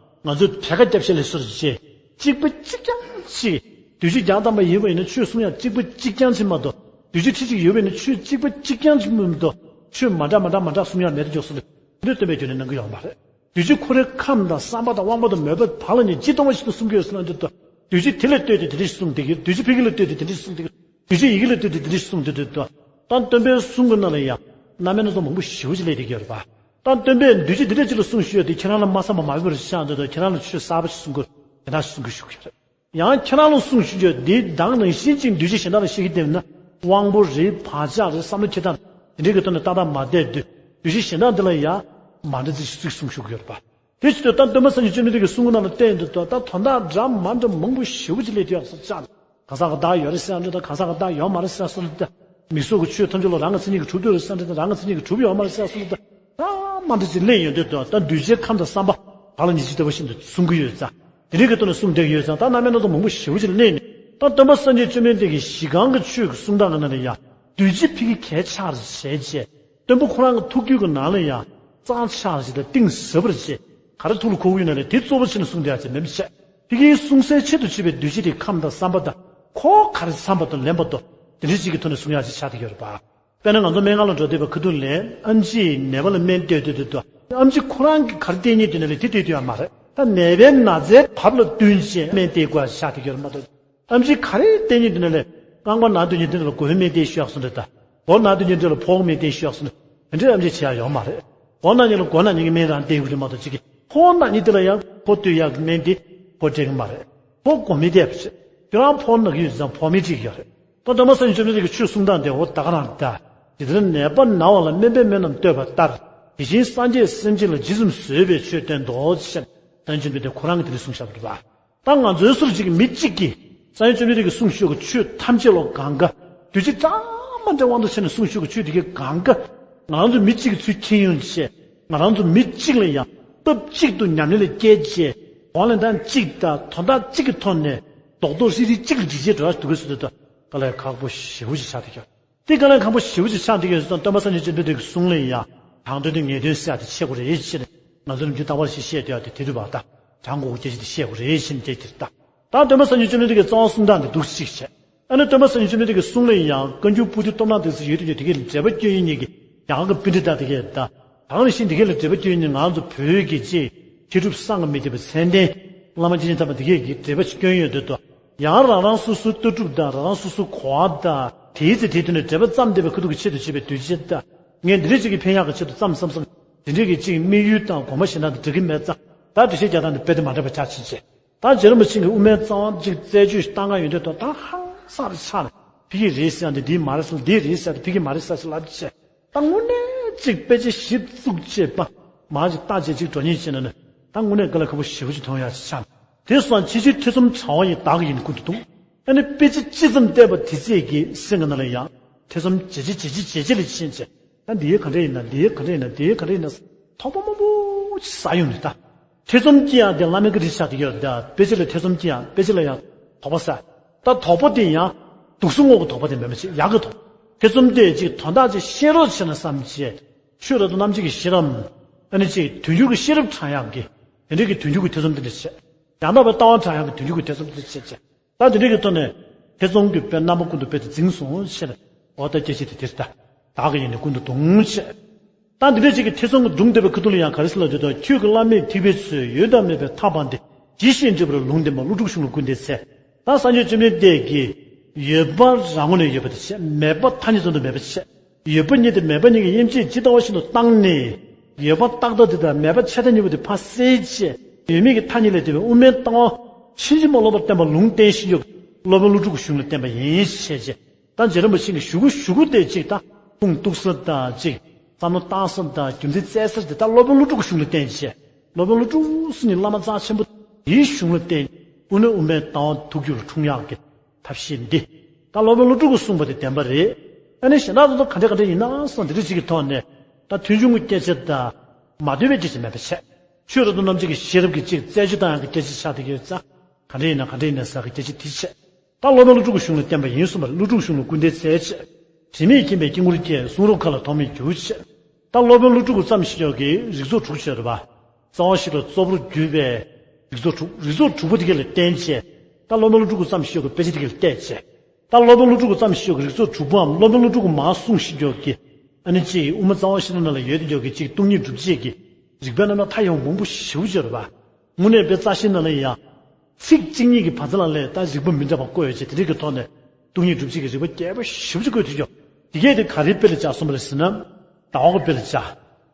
ང་ཚོས་བྱ་དགའ་སྐྱབས་ཤ་ལེ་སོར་བྱས། གཅིག་པ་གཅིག་རྐྱང་གཅིག་གདུལ་བྱ་བརྒྱ་ཐམ་པ་ཡིན་པ་ཡིན་ན་ཆོས་གསུང་ཡག་གཅིག་པ་གཅིག་རྐྱང་གཅིག་མ་གཏོགས། གདུལ་བྱ་ཁྲི་གཅིག་ཡོད་པ་ཡིན་ན་ཆོས་གཅིག་པ་གཅིག་རྐྱང་གཅིག་མ་གཏོགས། ཆོས་མ་འདྲ་མ་འདྲ་མ་འདྲ་གསུང་ཡག་མེད་དུ་འཇོག་སོང་ལ། འདི་སྟོན་པས་རྒྱུན་ནས་གནང་གི་ཡོད་མ་རེད། གདུལ་བྱ་ཁོ་རའི་ཁམས་དང་བསམ་པ་དང་དབང་པོ་དང་མོས་པ་བག་ལ་ཉལ་ཇི་ལྟ་བ་བཞིན་དུ་གསུང་གི་ཡོད་ཟེར་ན་འདི་ལྟ། གདུལ་བྱ་དེ་ལ་ལྟོས་ཏེ་དེ་འདྲ་ཞིག་གསུངས་བསྡད་ཀྱི། གདུལ་བྱ་ཕ་གི་ལ་ལྟོས་ཏེ་དེ་འདྲ་ཞིག་གསུངས་བསྡད་ཀྱི། གདུལ་བྱ་ཡི་གེ་ལ་ལྟོས་ཏེ་དེ་འདྲ་ཞིག་གསུངས་བསྡད་འདུག་ད། སྟོན་པའི་གསུང་གི་ནང་ལ་ཡང་རྣམ་དབྱེ་སྣ་ཚོགས་མང་པོ་ཞེ་པོ་ཅིག་སླེབས་བསྡད་ཀྱི་ཡོད་རེད་པ། ད་སྟོན་པས་གདུལ་བྱ་འདི་འདྲ་ཅིག་ལ་གསུངས་བཞག་ཡོད་དེ་ཁྱེད་རང་ལ་མ་བསམ་པ་མ་འོས་པ་རེད་ཤག་འདོད་དུས་ཁྱེད་རང་ལ་ཆོས་གསར་པ་ཞིག་གསུང་དགོས། དེ་འདྲ་ཞིག་གསུང་གི་ཞུ་གི་ཡོད་རེད། ཡང་ཁྱེད་རང་ལ་གསུང་ཞུ་རྒྱུ་འདི་དང་ནང་བཞིན་ཅིག་གདུལ་བྱ་གཞན་དག་ལ་བཤད་ཀྱི་བསྡད་ན། དབང་པོ་རེད། བག་ཆགས་རེད། བསམ་བློ་འཁྱེར་སྟངས་དེ་འདྲའི་གི་ཐོག་ནས་ཏག་ཏག་མ་བསྡད་དུས། གདུལ་བྱ་གཞན་དག་འདི་ལ་ཡང་མ་འདྲ་ཅིག་གསུང་ཞུ་གི་ཡོད་རེད་པ། དེ་བྱེད་དུས་ད་སྟོན་པ་སངས་རྒྱས་བཅོམ་ལྡན་འདས་ཀྱི་གསུང་གི་ནང་ལ་བལྟས་ཡོང་དུས་ད་དོན་དག་འདྲ་མ་འདྲ་མང་པོ་ཞེ་པོ་ཅིག་སླེབས་ཡོང་ས་ཆགས། གང་ཟག་གི་བདག་ཡོད་རེད་ཟེར་ཡག་འདྲ་དང་། གང་ཟག་གི་བདག་ཡོད་མ་རེད་ཟེར་ཡག་སོགས་འདྲ་དང་། མིང་གཟུགས་ཀྱི་ཆོས་ཐམས་ཅད་ལ་རང་གི་མཚན་ཉིད་ཀྱིས་གྲུབ་བསྡད་རེད་ཟེར་ཡག་འདྲ་དང་། རང་གི་མཚན་ཉིད་ཀྱིས་གྲུབ་ཡོད་མ་རེད་ཟེར་ཡག་སོགས་འདྲ་དང་། ད་མ་འདྲ་ཅིག་སླེབས་ཡོང་དུས་ད་ད་གདུལ་བྱའི་ཁམས་དང་བསམ་པ་བག་ལ་ཉལ་ཇི་ལྟ་བ་བཞིན་དུ་གསུང་གི་ཡོད་ཙང་། དེ་རིགས་ཀྱི་ཐོག་ནས་གསུངས་བསྡད་ཀྱི་ཡོད་ཙང་། ད་རྣམ་པའི་སྣ་ཚོགས་མང་པོ་ཞེ་པོ་ཅིག་ལ་གནས་ནས། ད་སྟོན་པ་སངས་རྒྱས་བཅོམ་ལྡན་འདས་ཀྱི་གཞི་རྐང་གི་ཆོས་ཀྱི་གསུང་སྟངས་ཀྱི་ནང་ལ་ཡང་། འདུས་བྱས་ཕ་གི་གས་ཆགས་བྱས་རྗེས། སྟོན་པ་ཁོ་རང་གི་ཐུགས་རྒྱུད་ཀྱི་ནང་ལ་ཡང་། གཙང་ཆགས་བྱས་དང་གཏིང་ཟབ་པར་བྱས། ག་རེ་ཐུགས་ལ་འཁོར་གྱི་ཡོད་ན་ལས་དེ་གཙོ་བོ་བྱས་ནས་གསུངས་བསྡད་ཡ་ཅིག་མིན་པ་བྱས། ཕ་གིའི་གསུང་སའི་ཆེད་དུ་བྱས་པའི་འདུས་བྱས་དེ་ཁམས་དང་བསམ་པ་དང་། ཁོ་ག་རེ་བསམ་པ་དང་ལེན་པ་དང་། དེ་འདྲ་ཅིག་གི་ཐོག་ནས་གསུང་ཡ་ཅིག་ཆགས་བསྡད་ཡོད་རེད་པ། དཔེར་ན་ང་ཚོ་སྨན་ཁང་ལ་འགྲོ་བསྡད་པའི་ཁ་ཐུག་ལ། ཨེམ་ཆིས་ནད་པ་ལ་སྨན་སྟེར་སྡོད་དུས་དུ། ཨེམ་ཆི་ཁོ་རང་གིས་ག་རེ་སྟེར་སྙིང་འདོད་ན་ལས་དེ་སྟེར་སྡོད་ཡ་མ་རེད། ད་ནད་པའི་ན་ཚའི་བབ་ལ་བསྟུན་བྱས་སྨན་སྟེར་དགོས་ཡ་ཆགས་བསྡད་ཡོད་རེད་མ་གཏོགས། ཨེམ་ཆིས་ག་རེ་སྟེར་སྙིང་འདོད་ན་ལས། རྐང་པ་ན་སྡོད་མཁན་དེ་ལ་སྒོ་ཕྱུགས་སྨན་སྟེར་ཤོག་ཟེར་ན་འདྲ། ད་མགོ་ན་སྡོད་མཁན་དེ་ལ་ཕོར་པ་སྨན་སྟེར་ཤོག་ཟེར་ན། དེ་འདྲ་ཨེམ་ཆིས་བྱེད་ཡ་ཡོད་མ་རེད། མགོ་ན་མཁན་ལ་མགོ་ན་མཁན་གྱི་སྨན་རང་སྟེར་དགོས་རེད་མ་གཏོགས། ཅིག་གིས་ཕོར་ན་མཁན་དེ་ལ་ཡང་ཕོར་སྟེར་ཡག་གི་སྨན་དེ་ཕོར་སྟེར་གི་མ་རེད། ཕོར་སྒོ་མེད་བསྡད་པ་བྱས། ཁྱོད་རང་ཕོར་ན་གི་ཡོད་ཙང་ཕོར་མེད་སྟེར་གི་ཡོད་རེད། ད་སྟོན་པ་སངས་རྒྱས་བཅོམ་ལྡན་འདས་ཀྱི་ཆོས་གསུང་སྟངས་དེ་འོ་ད་ག་རང་ད། དེ་ལྟར་ནད་པ་ན་བ་ལ་སྨན་པས་སྨན་རྣམས་བསྟོད་པ་ལྟར། དེ་བཞིན་སངས་རྒྱས་སེམས་ཅན་ལ་ཇི་ཙམ་བཟོད་པའི་ཆོས་བསྟན་ཏོ་ཞེས། སངས་རྒྱས་བཅོམ་ལྡན་འདས་ཁོ་རང་གིས་དེ་འདྲ་གསུངས་བཞག་པ་རེད་པ། ད་ང་ཚོའི་ཚུལ་གཅིག་གི་མི་གཅིག་གིས་སངས་རྒྱས་བཅོམ་ལྡན་འདས་ཀྱིས་གསུངས་ཤོག་གི་ཆོས་ཐམས་ཅད་ལོ་གང་ག། འདུས་བྱས་གྲངས་མ་འདྲ་དབང་དུ་བྱས་ནས་གསུངས་ཤོག་གི་ཆོས་དེ་གའི་གང་ག། ང་རང་ཚོ་མི་གཅིག་གི་ཚུལ་མཁྱེན་ཡོང་བྱས། ང་རང་ཚོ་མི་གཅིག་ལ་ཡང་སྟབས་གཅིག་ཏུ་ཉམས་ལེན་ལ་བསྐྱལ་བྱས། གོ་ལ་གཅིག་དང་དོན་དག་གཅིག་གི་ཐོག་ནས་རྡོག་རྡོག་ཧྲིལ་ཧྲིལ་གཅིག་ལ་འཇིགས་བྱས་འགྲོ་ཡ་འདུག་གི་སྲིད་དོ། དཀའ་ལས་ཁག་པོ་ཞེ་པོ་ཞིག་ཆགས་བསྡད་ཀྱང་། དེ་དཀའ་ལས་ཁག་པོ་ཞེ་པོ་ཞིག་ཆགས་བསྡད་ཀྱང་། སྟོན་པ་སངས་རྒྱས་བཅོམ་ལྡན་འདས་ཀྱི་གསུང་ལ་ཡང་དྲང་དོན་དང་ངེས་དོན་གསལ་ཏེ་ཤེས་དགོས་རེད་ཅེས། ང་ཚོ་ནམ་རྒྱུན་རྟག་པར་ཞིག་བཤད་བསྡད་ཡ་དེ་དེ་རེད་པ། ད་དྲང་དགོས་སྐད་ཆ་དེ་བཤད་དགོས་རེད་ཅེས་ནས་བཤད་ཀྱི་རེད་ད། ད་སྟོན་པ་སངས་རྒྱས་བཅོམ་ལྡན་འདས་ཀྱི་རྩ་བ་གསུང་སྟངས་དེ་འདུག་ཅིག་བྱས། ཨ་ནི་སྟོན་པ་སངས་རྒྱས་བཅོམ་ལྡན་འདས་ཀྱི་གསུང་ལ་ཡང་བཀའ་འགྱུར་པོ་ཏི་སྟོབས་ལྡན་དེ་ཚོ་ཡོད་དུས་ཀྱང་དེ་གའི་འགྲེལ་པ་སྐྱོན་ཡིན་ཉིད་ཀྱི་ཡང་གི་པཎྜི་ཏ་དེ་གའི་ད། གང་རེ་བཞིན་དེ་གའི་ལ་འགྲེལ་པ་སྐྱོན་ཡིན་ཉིད་ང་ཚོ་བོད་ཀྱི་ཅིག་མཁས་གྲུབ་སངས་རྒྱས་མི་ཐེག་པའི་མཚན་ལྡན་བླ་མ་སྐྱེས་ཆེན་དམ་པ་དེ་གའི་གི་འགྲེལ་པ་སྐྱོན་ཡོད་དུས་དུ། ཡང་རང་རང་སོ་སོའི་ལྟ་གྲུབ་དང་རང་རང་སོ་སོའི་གོ་བ་དང་དེའི་ཚེ་དེའི་དུས་ནས་འགྲེལ་པ་བརྩམས་བསྡད་པའི་ཁ་ཐུག་གི་ཆེད་དུ་བྱས་པའི་དུས་ཆེན་དང་། ངས་འདི་འདྲའི་ཅིག་གི་ཕན་ཡག་གི་ཆེད་དུ་བརྩམས་བསམ་བསམ། དེ་འདྲའི་གི་ཅིག་དམིགས་ཡུལ་དང་དགོངས་པ་གཞན་དག་དང་འགྲིག་གི་མེད་ཙང་། ད་འགྲེལ་བཤད་རྒྱག་སྟངས་འདི་དཔེ་དེ་མ་འདྲ་བ་ཆགས་ཕྱིན་ཆད། ད་རྗེ་རིན་པོ་ཆེ་གིས་དབུ་མའི་རྩ་བ་ཅིག་རྩད་གཅོད་བཏང་ག་ཡོང་དུས་དུ། ད་ཧང་སངས་རེ་ཆགས་ནས། ཕ་གི་རེད་ཟེར་ཡ་འདི་འདི་མ་རེད་ཟེར། འདི་རེད་ཟེར་ཡ་འདི་ཕ་གི་མ་རེད་ཟེར་ཟེར་ལབ་བྱས། ད་དངོས་གནས་ཅིག་དཔེ་ཆ་གཞི་བཙུགས་བྱས་པ། མར་ཅིག་བལྟས་བྱས་ཅིག་འགྲོ་ཉེན་བྱས་ན་ནི། ད་དངོས་གནས་དཀའ་ལས་ཁག་པོ་ཞེ་པོ་ཅིག་མཐོང་ཡ་ཅིག་ཆགས། དེ་སོང་ཙང་ཕྱི་ཕྱིར་ཐེ་ཚོམ་བྱ་བ་ཡི་བདག་གི་ཡིད་ནི་ཀུན་ཏུ་ལྡུག་ཨ་ནི་དཔེ་ཆ་ཅི་ཙམ་བལྟས་པ་དེ་ཚད་ཀྱི་སེམས་ཀྱི་ནང་ལ་ཡང་ཐེ་ཚོམ་ཇེ་ཆེ་ཇེ་ཆེ་ཇེ་ཆེ་ལ་ཕྱིན་བྱས། ད་འདི་ག་འདྲ་ཡིན་ན། འདི་ག་འདྲ་ཡིན་ན། འདི་ག་འདྲ་ཡིན་ན། དོགས་པ་མང་པོ་ཅིག་ཟ་ཡོང་ནས་ད། ཐེ་ཚོམ་སྐྱེ་ཡག་དེ་བླ་མའི་བཀའ་དྲིན་ཆགས་བསྡད་ཡོད་ད། དཔེ་ཆ་ལ་ཐེ་ཚོམ་སྐྱེ་ཡག་དཔེ་ཆ་ལ་ཡང་དོགས་པ་ཟ། ད་དོགས་པ་དེ་ཡང་སྡུག་སོ་སྔོག་གི་དོགས་པ་དེ་མེད་མ་ཅིག་ཡག་གི་དོགས། ཐེ་ཚོམ་དེ་ཅིག་དོན་དག་ཅིག་ཤེས་རོགས་བྱས་ན་བསམ་བྱས། ཆོས་རབ་ཏུ་རྣམ་འབྱེད་ཀྱི་ཤེས་རབ། ཨ་ནི་ཅིག་དུས་འགྱུར་གྱི་ཤེས་རབ་དྲང་ཡག་གི། དེ་འདྲའི་གི་དུས་འགྱུར་གྱི་ཐེ་ཚོམ་དེ་འདྲ་བྱས། ཡང་དག་པའི་ལྟ་བ་དྲང་ཡག་གི་དུས་འགྱུར་གྱི་ཐེ་ཚོམ་དེ་འདྲ་བྱས་བྱས། ད་དེ་འདྲའི་གི་ཐོག་ནས་ཐེ་ཚོམ་གྱི་དཔེ་རྣམ་པ་ཀུན་ཏུ་དཔེ་དེ་འཛིན་སོང་ཞེས། འོ་ད་སྐད་ཆ་དེ་དེ་ལྟ། བདག་གི་ཡིད་ནི་ཀུན་ཏུ་ལྡུག་ཅེས། ད་འདི་འདྲའི་ཅིག་གི་ཐེ་ཚོམ་གྱི་སྒྲུང་བསྡད་པའི་ཁ་ཐུག་ལ་ཡང་ག་རེ་ཟེར་ལབ་དུས་དང་། ཁྱོད་ཀྱི་བླ་མེད་ཐེག་པའི་ཚུལ། ཡོད་དང་མེད་པའི་མཐའ་སྤངས་ཏེ། ཇི་ཞིག་འབྲས་བུར་ལུང་བསྟན་པ། ཀླུ་སྒྲུབ་གཞུང་ལུགས་ཀུན་ལྡན་ཚེ། ད་སངས་རྒྱས་བཅོམ་ལྡན་འདས་ཀྱིས་ཡོད་པ་རང་ངོས་ནས་ཡོད་པ་དེ་བྱས། མེད་པ་ཐ་སྙད་ཙམ་དུ་མེད་པ་བྱས། ཡོད་པ་ཉིད་དང་མེད་པ་ཉིད་ཀྱི་དབྱེ་འབྱེད་ཇི་ལྟ་བ་བཞིན་དུ་བཏང་ནས། ཡོད་པ་རྟག་བདེན་དེ་དང་མེད་པ་ཆད་ལྟ་གཉིས་པོ་དེ་ཕར་བསལ་བྱས། ཡོད་མེད་ཀྱི་ཐ་སྙད་ལས་འདས་པའི་དབུ་མའི་ལྟ་བ་ཕྱིན་ཅི་མ་ལོག་པར་བསྟན་པ་ལུང་བསྟན་ཞིང་། སློབ་དཔོན་ཀླུ་སྒྲུབ་ཀྱི་གཞུང་ལ་བསྟན་པ་ཡིན་ཞེས་བྱས། ད་རྗེ་རིན་པོ་ཆེ་གི་ཞུ་སྒོ་ཞུ་སྒོ་དེ་ཅིག་ད་ཁུངས་གཏུགས་ས་དང་ཅིག་བསམ་བློ་བཏང་ས་དང་རྒྱུ་མཚན་བཙལ་ས་དེ་ད་སློབ་དཔོན་ཀླུ་སྒྲུབ་ཀྱི་གཞུང་ལ་བསྟན་བྱས། སློབ་དཔོན་ཀླུ་སྒྲུབ་ཟེར་མཁན་བླ་མ་རྩ་ཆེན་པོ་དེའི་གཞུང་ལ་བསྟན། དབུ་ནས་དབུ་མའི་ལྟ་བ་ཐུགས་རྒྱུད་ལ་འཁྲུངས་ཡག་གི་ཐབས་ཤེས་འདི། ད་སློབ་དཔོན་ཀླུ་སྒྲུབ་ཀྱིས་གསུངས་པ་དེ་བདེན་པ་རེད། ཨ་ནི་གཞན་དག་ཚོ་ག་འདྲ་ག་འདྲ་ཡིན་ན་སོང་། འདི་འདྲ་ཅིག་གི་ཐོག་ནས་ད་ཐོས་བྱུང་གི་སྐད་ཆ་དང་མ་འདོད་པའི་སྐད་ཆ་མེད་པ་བྱས། ཆོས་རབ་ཏུ་རྣམ་འབྱེད་ཀྱི་ཤེས་རབ་ཀྱི་ཅིག་རྩད་གཅོད་བཏང་ཡག་གི་སྐད་ཆ་ཆགས་བསྡད་ཀྱི་ཡོད་ཙང་། ག་འདྲ་ཡིན་ན་ག་འདྲ་ཡིན་ན་ཟེར་གི་སྐད་ཆ་དེ་བྱས། ད་སློབ་དཔོན་ཀླུ་སྒྲུབ་ཀྱི་གཞུང་ལ་བསྟན་པ་ཡིན་གསུངས་པ་རེད། ཀླུ་སྒྲུབ་གཞུང་ལུགས་ཀུན་ལྡན་ཚེ་བྱས། དྲི་མེད་མཁྱེན་པའི་དཀྱིལ་འཁོར་བཅས། གསུང་རབ་མཁའ་ལ་ཐོགས་མེད་གྱུར་བྱས། ད་སློབ་དཔོན་ཀླུ་སྒྲུབ་ཀྱིས་བརྩམས་ཤིང་ཡོད་ཀྱི་རིགས་ཚོགས་དྲུག་ཡོད་རེད་པ། རྩ་བ་བཞི་ལ་རྩོལ་བར་གྱུར་པའི་རིགས་ཚོགས་དྲུག་རིགས་ཚོགས་དྲུག་པོ་དེ་ག་ལ་བརྟེན་བྱས། ད་སློབ་དཔོན་ཀླུ་སྒྲུབ་ཀྱིས་བརྩམས་ཤིང་ཡོད་ཀྱི་དཔེ་ཆ་དེ་ག་ལ་བལྟས་བྱས། ད་སློབ་དཔོན་ཀླུ་སྒྲུབ་ཀྱིས་བརྩམས་ཤིང་ཡོད་ཀྱི་རིགས་ཚོགས་དྲུག་པོའམ་སློབ་དཔོན་ཀླུ་སྒྲུབ་ཀྱིས་མར་གསུངས་ཤིང་ཡོད་ཀྱི། ཨ་ནི་ཅིག་དབུ་མ་རྩ་བ་བཞི་ལ་ནང་ལ་ཡོད་དེ་ཡོད་ཀྱི་ཅིག་སྟོང་ཉིད་སྒྲུབ་བྱེད་ཀྱི་རིགས་པའི་རྣམ་གྲངས་ཐ་ཡོང་མང་པོ་ཞེ་པོ་ཅིག་ཡོད་རེད་པ། དངོས་གནས་དཔེ་རྩ་ཤེའི་ནང་ལ་ཡང་། ཚིག་གཅིག་གཉིས་ཀྱི་བར་མཚམས་ལ་ལས་ད་རིགས་པ་མི་འདྲ་བ་བཀོད་ཡོད་ཅེས། དེ་འདྲ་གི་ཐོག་ནས་སྟོང་ཉིད་སྒྲུབ་བྱེད་ཀྱི་རིགས་པ་རྒྱས་པ་ཞེ་པོ་ཅིག་བཀོད་ཐུབ་ཀྱང་། དེ་གས་དེ་ག་རེའི་དཔེ་ལ་བཞག་གསུངས་པ་རེད་ཟེར་ན། ཟླ་བ་གི་དཔེ་ལ་བཞག་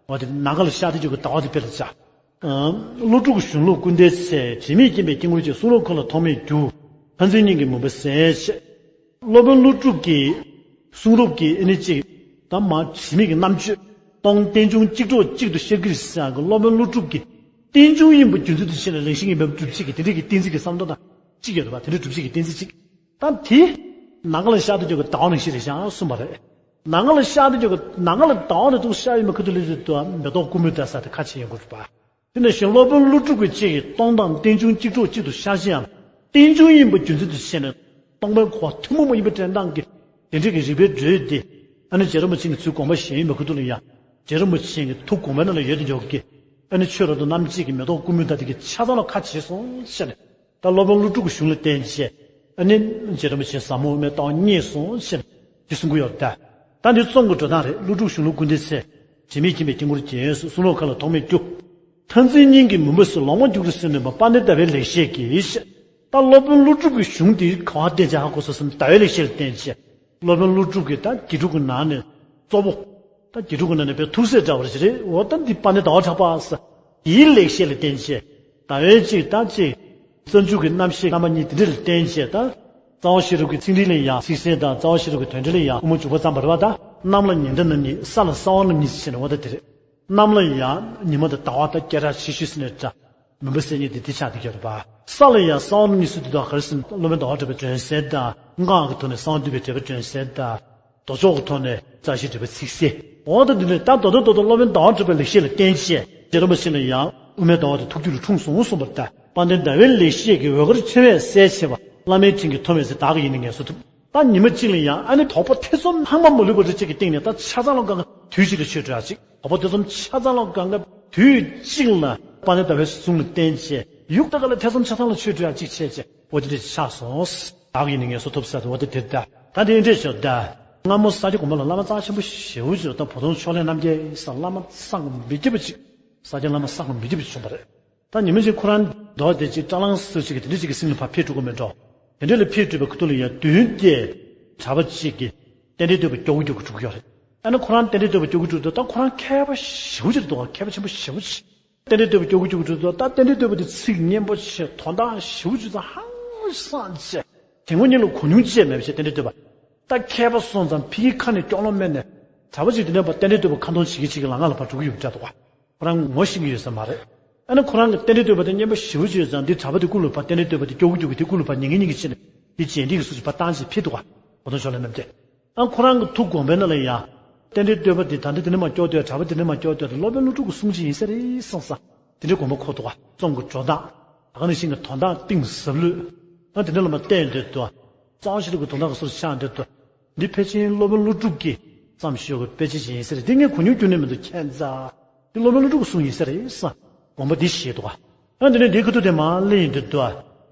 འོ་དེ་ནམ་མཁའ་ལ་ཤར་དུས་ཀྱི་ཟླ་བ་དེ་དཔེ་ལ་བཞག་ཀླུ་སྒྲུབ་ཀྱི་གཞུང་ལུགས་ཀུན་ལྡན་ཚེ། དྲི་མེད་མཁྱེན་པའི་དཀྱིལ་འཁོར་བཅས། གསུང་རབ་མཁའ་ལ་ཐོགས་མེད་གྱུར། ཕན་ཚུན་གཉིས་ཀྱི་མུན་པ་སེལ་བྱེད། སློབ་དཔོན་ཀླུ་སྒྲུབ་ཀྱི་གསུང་རབ་ཀྱི་ཨ་ནི་ཅིག་ད་མ་དྲི་མེད་ཀྱི་རྣམ་དཔྱོད། སྟོང་རྟེན་འབྱུང་གཅིག་གྲོགས་གཅིག་ཏུ་ཤར་གྱི་རེད་ཟེར་ཡག་གི་སློབ་དཔོན་ཀླུ་སྒྲུབ་ཀྱི་རྟེན་འབྱུང་ཡིན་པ་རྒྱུ་མཚན་དུ་བྱས་ནས་རང་བཞིན་གྱིས་མེད་པར་སྒྲུབ་བྱེད་ཀྱི་དེ་འདྲ་གི་གཏན་ཚིགས་ཀྱི་བསམ་བློ་དང་གཅིག་ཡོད་རེད་པ། དེ་འདྲ་སྒྲུབ་བྱེད་ཀྱི་གཏན་ཚིགས་གཅིག་ད་དེ་ནམ་མཁའ་ལ་ཤར་དུས་ཀྱི་ཟླ་བ་ནང་བཞིན་རེད་ཤག་གསུངས་པ་རེད། ནམ་མཁའ་ལ་ཤར་དུས་ཀྱི་ནམ་མཁའ་ལ་ཟླ་བ་ནས་ཏོག་ཤར་ཡོད་མེད་ཁ་ཐུག་ལ་ཡོད་དུས་མེ་ཏོག་ཀུ་མུད་ཟེར་དེ་ཁ་ཕྱེ་ཡོང་གི་རེད་པ། དེ་ནས་གཞན་སློབ་དཔོན་ཀླུ་སྒྲུབ་ཀྱི་ཅིག་གིས་སྟོང་དང་རྟེན་འབྱུང་གཅིག་གྲོགས་གཅིག་ཏུ་ཤར་ཕྱིན་ཡང་རྟེན་འབྱུང་ཡིན་པ་རྒྱུ་མཚན་དུ་བྱས་ནས་སྟོང་པའི་གོ་བ་ཐུན་མོང་མ་ཡིན་པའི་འདྲེན་སྟངས་ཀྱི་དེ་འདྲའི་གི་རིགས་པའི་འགྲོས་དེ། ཨ་ནི་རྗེ་རིན་པོ་ཆེ་གི་ཚུལ་དགོངས་པ་བཞེས་ཡོད་པའི་ཁུ་ཐུག་ལ་ཡང་རྗེ་རིན་པོ་ཆེ་གི་ཐུགས་དགོངས་པའི་ནང་ལ་ཡོད་དེ་འཇོག་གི། ཨ་ནི་ཆོས་རབ་ཏུ་རྣམ་འབྱེད་ཀྱི་མེ་ཏོག་ཀུ་མུད་ད་དེ་གི་ཆ་ཚང་ལ་ཁ་འབྱེད་སོང་ཟེར་ནས། ད་སློབ་དཔོན་ཀླུ་སྒྲུབ་ཀྱི་གཞུང་ལ་བརྟེན་བྱས། ཨ་ནི་རྗེ་རིན་པོ་ཆེ་ཟབ་མོ་དབུ་མའི་ལྟ་བ་རྙེད་སོང་ཟེར་ནས་འདི་གསུང་གི་ཡོད་རེད་ད། ད་འདི་རྩོམ་གྱི་འགྲོ་སྟངས་རེད། ཀླུ་སྒྲུབ་གཞུང་ལུགས་ཀུན་བདེའི་ཚལ། དྲི་མེད་མཁྱེན་པའི་དཀྱིལ་འཁོར་རྒྱན་སོགས། གསུང་རབ་མཁའ་ལ་ཐོགས་མེད་རྒྱུ། མཐར་འཛིན་སྙིང་གི་མུན་པ་སེལ། ལོག་སྨྲ་རྒྱུད་ཀྱི་སེམས་འདོན་པ། དཔལ་ལྡན་ཟླ་བའི་ལེགས་བཤད་ཀྱི། ད་སློབ་དཔོན་ཀླུ་སྒྲུབ་ཀྱི་གཞུང་འདི་ག་བ་བརྟེན་བྱས་ཧ་གོ་སོང་ཟེར་ན་ཟླ་བའི་ལེགས་བཤད་ལ་བརྟེན་བྱས། སློབ་དཔོན་ཀླུ་སྒྲུབ་ཀྱི་ད་དགེ་ཕྲུག་གི་ནང་ནས་གཙོ་བོ། ད་དགེ་ཕྲུག་གི་ནང་ནས་དཔེ་ཐུགས་སྲས་འདྲ་བ་ཞིག་རེད། འོ་ད་འདི་དཔལ་ལྡན་ཟླ་བ་གྲགས་པ་ཟེར། དེའི་ལེགས་བཤད་ལ་བརྟེན་བྱས། ཟླ་བའི་གཅིག་ད་གཅིག་རྩ་འཇུག་གི་རྣམ་བཤད་རྣམ་པ་གཉིས་དེ་འདྲ་ལ་བརྟེན་བྱས། ད་རྩ་བ་ཤེས་རབ་ཀྱི་ཚིག་འགྲེལ་ལ་ཡང་ཚིག་གསལ་དང་རྩ་བ་ཤེས་རབ་ཀྱི་དོན་འགྲེལ་ལ་ཡང་དབུ་མ་འཇུག་པ་བརྩམས་པ་རེད་བ། ད་གནམ་ལ་ཉི་ཟླ་རྣམ་གཉིས། ས་ལ་ས་འོག་རྣམ་གཉིས་ཟེར་ནས་འོ་ད་དེ་རེད། གནམ་ལ་ཡང་ཉི་མ་དང་ཟླ་བ་དང་སྐད་གྲགས་ཆེ་ཤོས་ཟེར་ནས་འདྲ། མུན་པ་སེལ་མཁན་དེ་འདི་ཆགས་བསྡད་ཀྱི་ཡོད་རེད་པ། ས་ལ་ཡང་ས་འོག་རྣམ་གཉིས་སུ་འདུས་དང་ག་རེ་ཟེར་ན་སློབ་དཔོན་ཟླ་བ་གྲགས་པའི་སྒྲོན་གསལ་དང་། སྔགས་ཀྱི་ཐོག་ནས་གསང་བ་འདུས་པའི་འགྲེལ་པའི་སྒྲོན་གསལ་དང་། ལྡོག་ཕྱོགས་ཀྱི་ཐོག་ནས་རྩ་ཤེའི་འགྲེལ་པའི་ཚིག་གསལ། འོ་ད་འདི་ནས་ད་མདོར་བསྡུས་ཏོག་ཏོ་སློབ་དཔོན་ཟླ་བ་གྲགས་པའི་ལེགས་བཤད་ལ་བརྟེན་བྱས། རྗེ་རིན་པོ་ཆེ་ལ་ཡང་དབུ་མའི་ལྟ་བ་དེ་ཐུགས་རྒྱུད་ལ་འཁྲུངས་སོང་གསུངས་པ་རེད་ད། དཔལ་ལྡན་ཟླ་བའི་ལེགས་བཤད་ཀྱི་འོད་དཀར་ཕྲེང་བས་གསལ་བྱེད་པ། བླ་མའི་དྲིན་གྱིས་ཐོབ་མི་ཚེ་བདག་གི་ཡིད་ནི་ངལ་གསོ་ཐུབ། ད་ཉི་མ་གཅིག་ལ་ཡང་ཨ་ནི་དོགས་པ་ཐེ་ཚོམ་ལྷག་མ་མ་ལུས་པ་རེ་གཅིག་གི་སྟེང་ནས་ད་ཆ་ཚང་ལ་གང་ག་དུས་གཅིག་ལ་ཆོས་སྒྲུབ་ཡག་གཅིག་དོགས་པ་ཐེ་ཚོམ་ཆ་ཚང་ལ་གང་ག་དུས་གཅིག་ལ་དཔལ་ལྡན་ཟླ་བའི་གསུང་ལ་བརྟེན་བྱས། ཡུག་ད་ག་ལ་ཐེ་ཚོམ་ཆ་ཚང་ལ་ཆོས་སྒྲུབ་ཡག་གཅིག་བྱས་བྱས། འོ་དེ་འདྲ་ཆགས་སོང་། བདག་གི་ཡིད་ནི་ངལ་གསོ་ཐུབ་ཟེར་དུས་འོ་དེ་དེ་རེད་ད། ད་དེ་འདྲ་བྱས་ད། སྔ་མོ་ས་སྐྱ་གོང་མ་ལ་བླ་མ་རྩ་ཆེན་པོ་ཞེ་པོ་ཅིག་ད་བུ་སྟོན་ཕྱོགས་ལས་རྣམ་རྒྱལ་ཟེར་བླ་མ་བསམ་གྱིས་མི་ཁྱབ་པ་ཅིག་ས་སྐྱ་བླ་མ་བསམ་གྱིས་མི་ཁྱབ་པ་ཅིག་བྱུང་བ་རེད། ད་ཉི་མ་གཅིག་ཁོ་རང་མདོ་སྡེ་གཅིག་བཀྲ་ལམ་སྲོལ་གཅིག་གི་དེ་འདྲ་ཅིག་གི་སེང་ལ་ཕར་ཕེབས་འགྲོ་གི་མེད་འགྲོ། དེ་འདྲ་ལ་ཕེབས་འགྲོ་བའི་ཁུ་ཐུག་ལ་ཡང་མདུན་དེ་གྲྭ་པ་གཅིག་གིས་རྟེན་འབྲེལ་བསྟོད་པ་སྐྱོ་པོ་སྐྱོ་པོ་སྒྲུག་གི་ཡོད་རེད། ཨ་ནི་ཁོ་རང་རྟེན་འབྲེལ་བསྟོད་པ་སྐྱོ་པོ་སྒྲུག་དུས་ད་ཁོ་རང་མཁས་པ་ཞེ་པོ་ཅིག་འདུག་མཁས་པ་ཆེན་པོ་ཞེ་པོ་ཅིག་རྟེན་འབྲེལ་བསྟོད་པ་སྐྱོ་པོ་སྐྱོ་པོ་སྒྲུག་དུས་ད་རྟེན་འབྲེལ་བསྟོད་པ་དེ་ཚིག་སྙན་པོ་བྱས། དོན་དག་ཞེ་པོ་ཅིག་དང་ཧང་སངས་བྱས། དེ་སྔོན་ཉིད་ལ་གོ་མྱོང་ཅི་ཡང་མེད་པ་བྱས། རྟེན་འབྲེལ་བསྟོད་པ་ད་མཁས་པ་སོང་ཙང་ཕ་གིའི་ཁ་ནས་སྐྱོག་ལོ་སྨྲས་ནས་གྲྭ་པ་ཅིག་དེ་འདྲ་བ་རྟེན་འབྲེལ་བསྟོད་པ་ཁ་འདོན་བྱེད་ཀྱི་བྱེད་ཀྱི་ལམ་ཁ་ལ་ཕར་འགྲོ་གི་ཡོད་པ་འདྲ་འདུག་ག་ཁོ་རང་ངོ་ཤེས་ཀྱི་ཡོད་ས་མ་རེད། ཨ་ནི་ཁོ་རང་གི་རྟེན་འབྲེལ་བསྟོད་པ་དེ་སྙན་པོ་ཞེ་པོ་ཅིག་ཡོད་ཙང་འདི་གྲྭ་པ་དེ་སྐུ་ལ་ཕར་རྟེན་འབྲེལ་བསྟོད་པ་དེ་སྐྱོ་པོ་སྐྱོ་པོ་དེ་སྐུ་ལ་ཕར་ཉན་གྱིན་ཉན་གྱིན་བྱས་ནས་དེ་རྗེས་འདྲི་གི་སུ་ཞིག་ཕར་བཏང་བྱས་ཕེབས་འདུག་ག་བུ་སྟོན་ཕྱོགས་ལས་རྣམ་རྒྱལ། ཨ་ཁོ་རང་གི་ཐུགས་དགོངས་པའི་ནང་ལ་ཡང་། རྟེན་འབྲེལ་བསྟོད་པ་འདི་ད་འདི་དེ་ནས་མར་སྐྱོར་སྡོད། གྲྭ་པ་དེ་ནས་མར་སྐྱོར་སྡོད་དེ་སློབ་དཔོན་ཀླུ་སྒྲུབ་ཀྱི་གསུང་ཅིག་ཡིན་ས་རེད་བསམ་བསམ། དེ་འདྲའི་དགོངས་པ་འཁོར་འདུག་ག་རྩོམ་གྱི་འགྲོ་སྟངས། ད་ག་ནང་བཞིན་གྱི་དོན་དག་གཏིང་ཟབ་ལོས། ཨ་དེ་འདྲ་ལ་མར་བལྟས་སྡོད་དུས། རྩ་བ་ཤེས་རབ་ཀྱི་དོན་དག་གི་སོར་ཆགས་སྡོད་དུས། འདི་ཕལ་ཆེར་སློབ་དཔོན་ཀླུ་སྒྲུབ་ཀྱིས་བརྩམས་བཞག་པའི་དཔེ་ཆ་ཅིག་ཡིན་ས་རེད། འདི་ངས་གོ་མྱོང་ཁྱོན་ནས་མི་འདུག་ཁྱད་མཚར། འདི་སློབ་དཔོན་ཀླུ་སྒྲུབ་ཀྱི་གསུང་ཡིན་ས་རེད་བསམ། དགོངས་པ་འདི་བཞེས་འདུག་ག་ཨ་དེ་ནས་འདིའི་ཁ་ཐུག་དེ་མར་གླེང་སྡོད་དུས།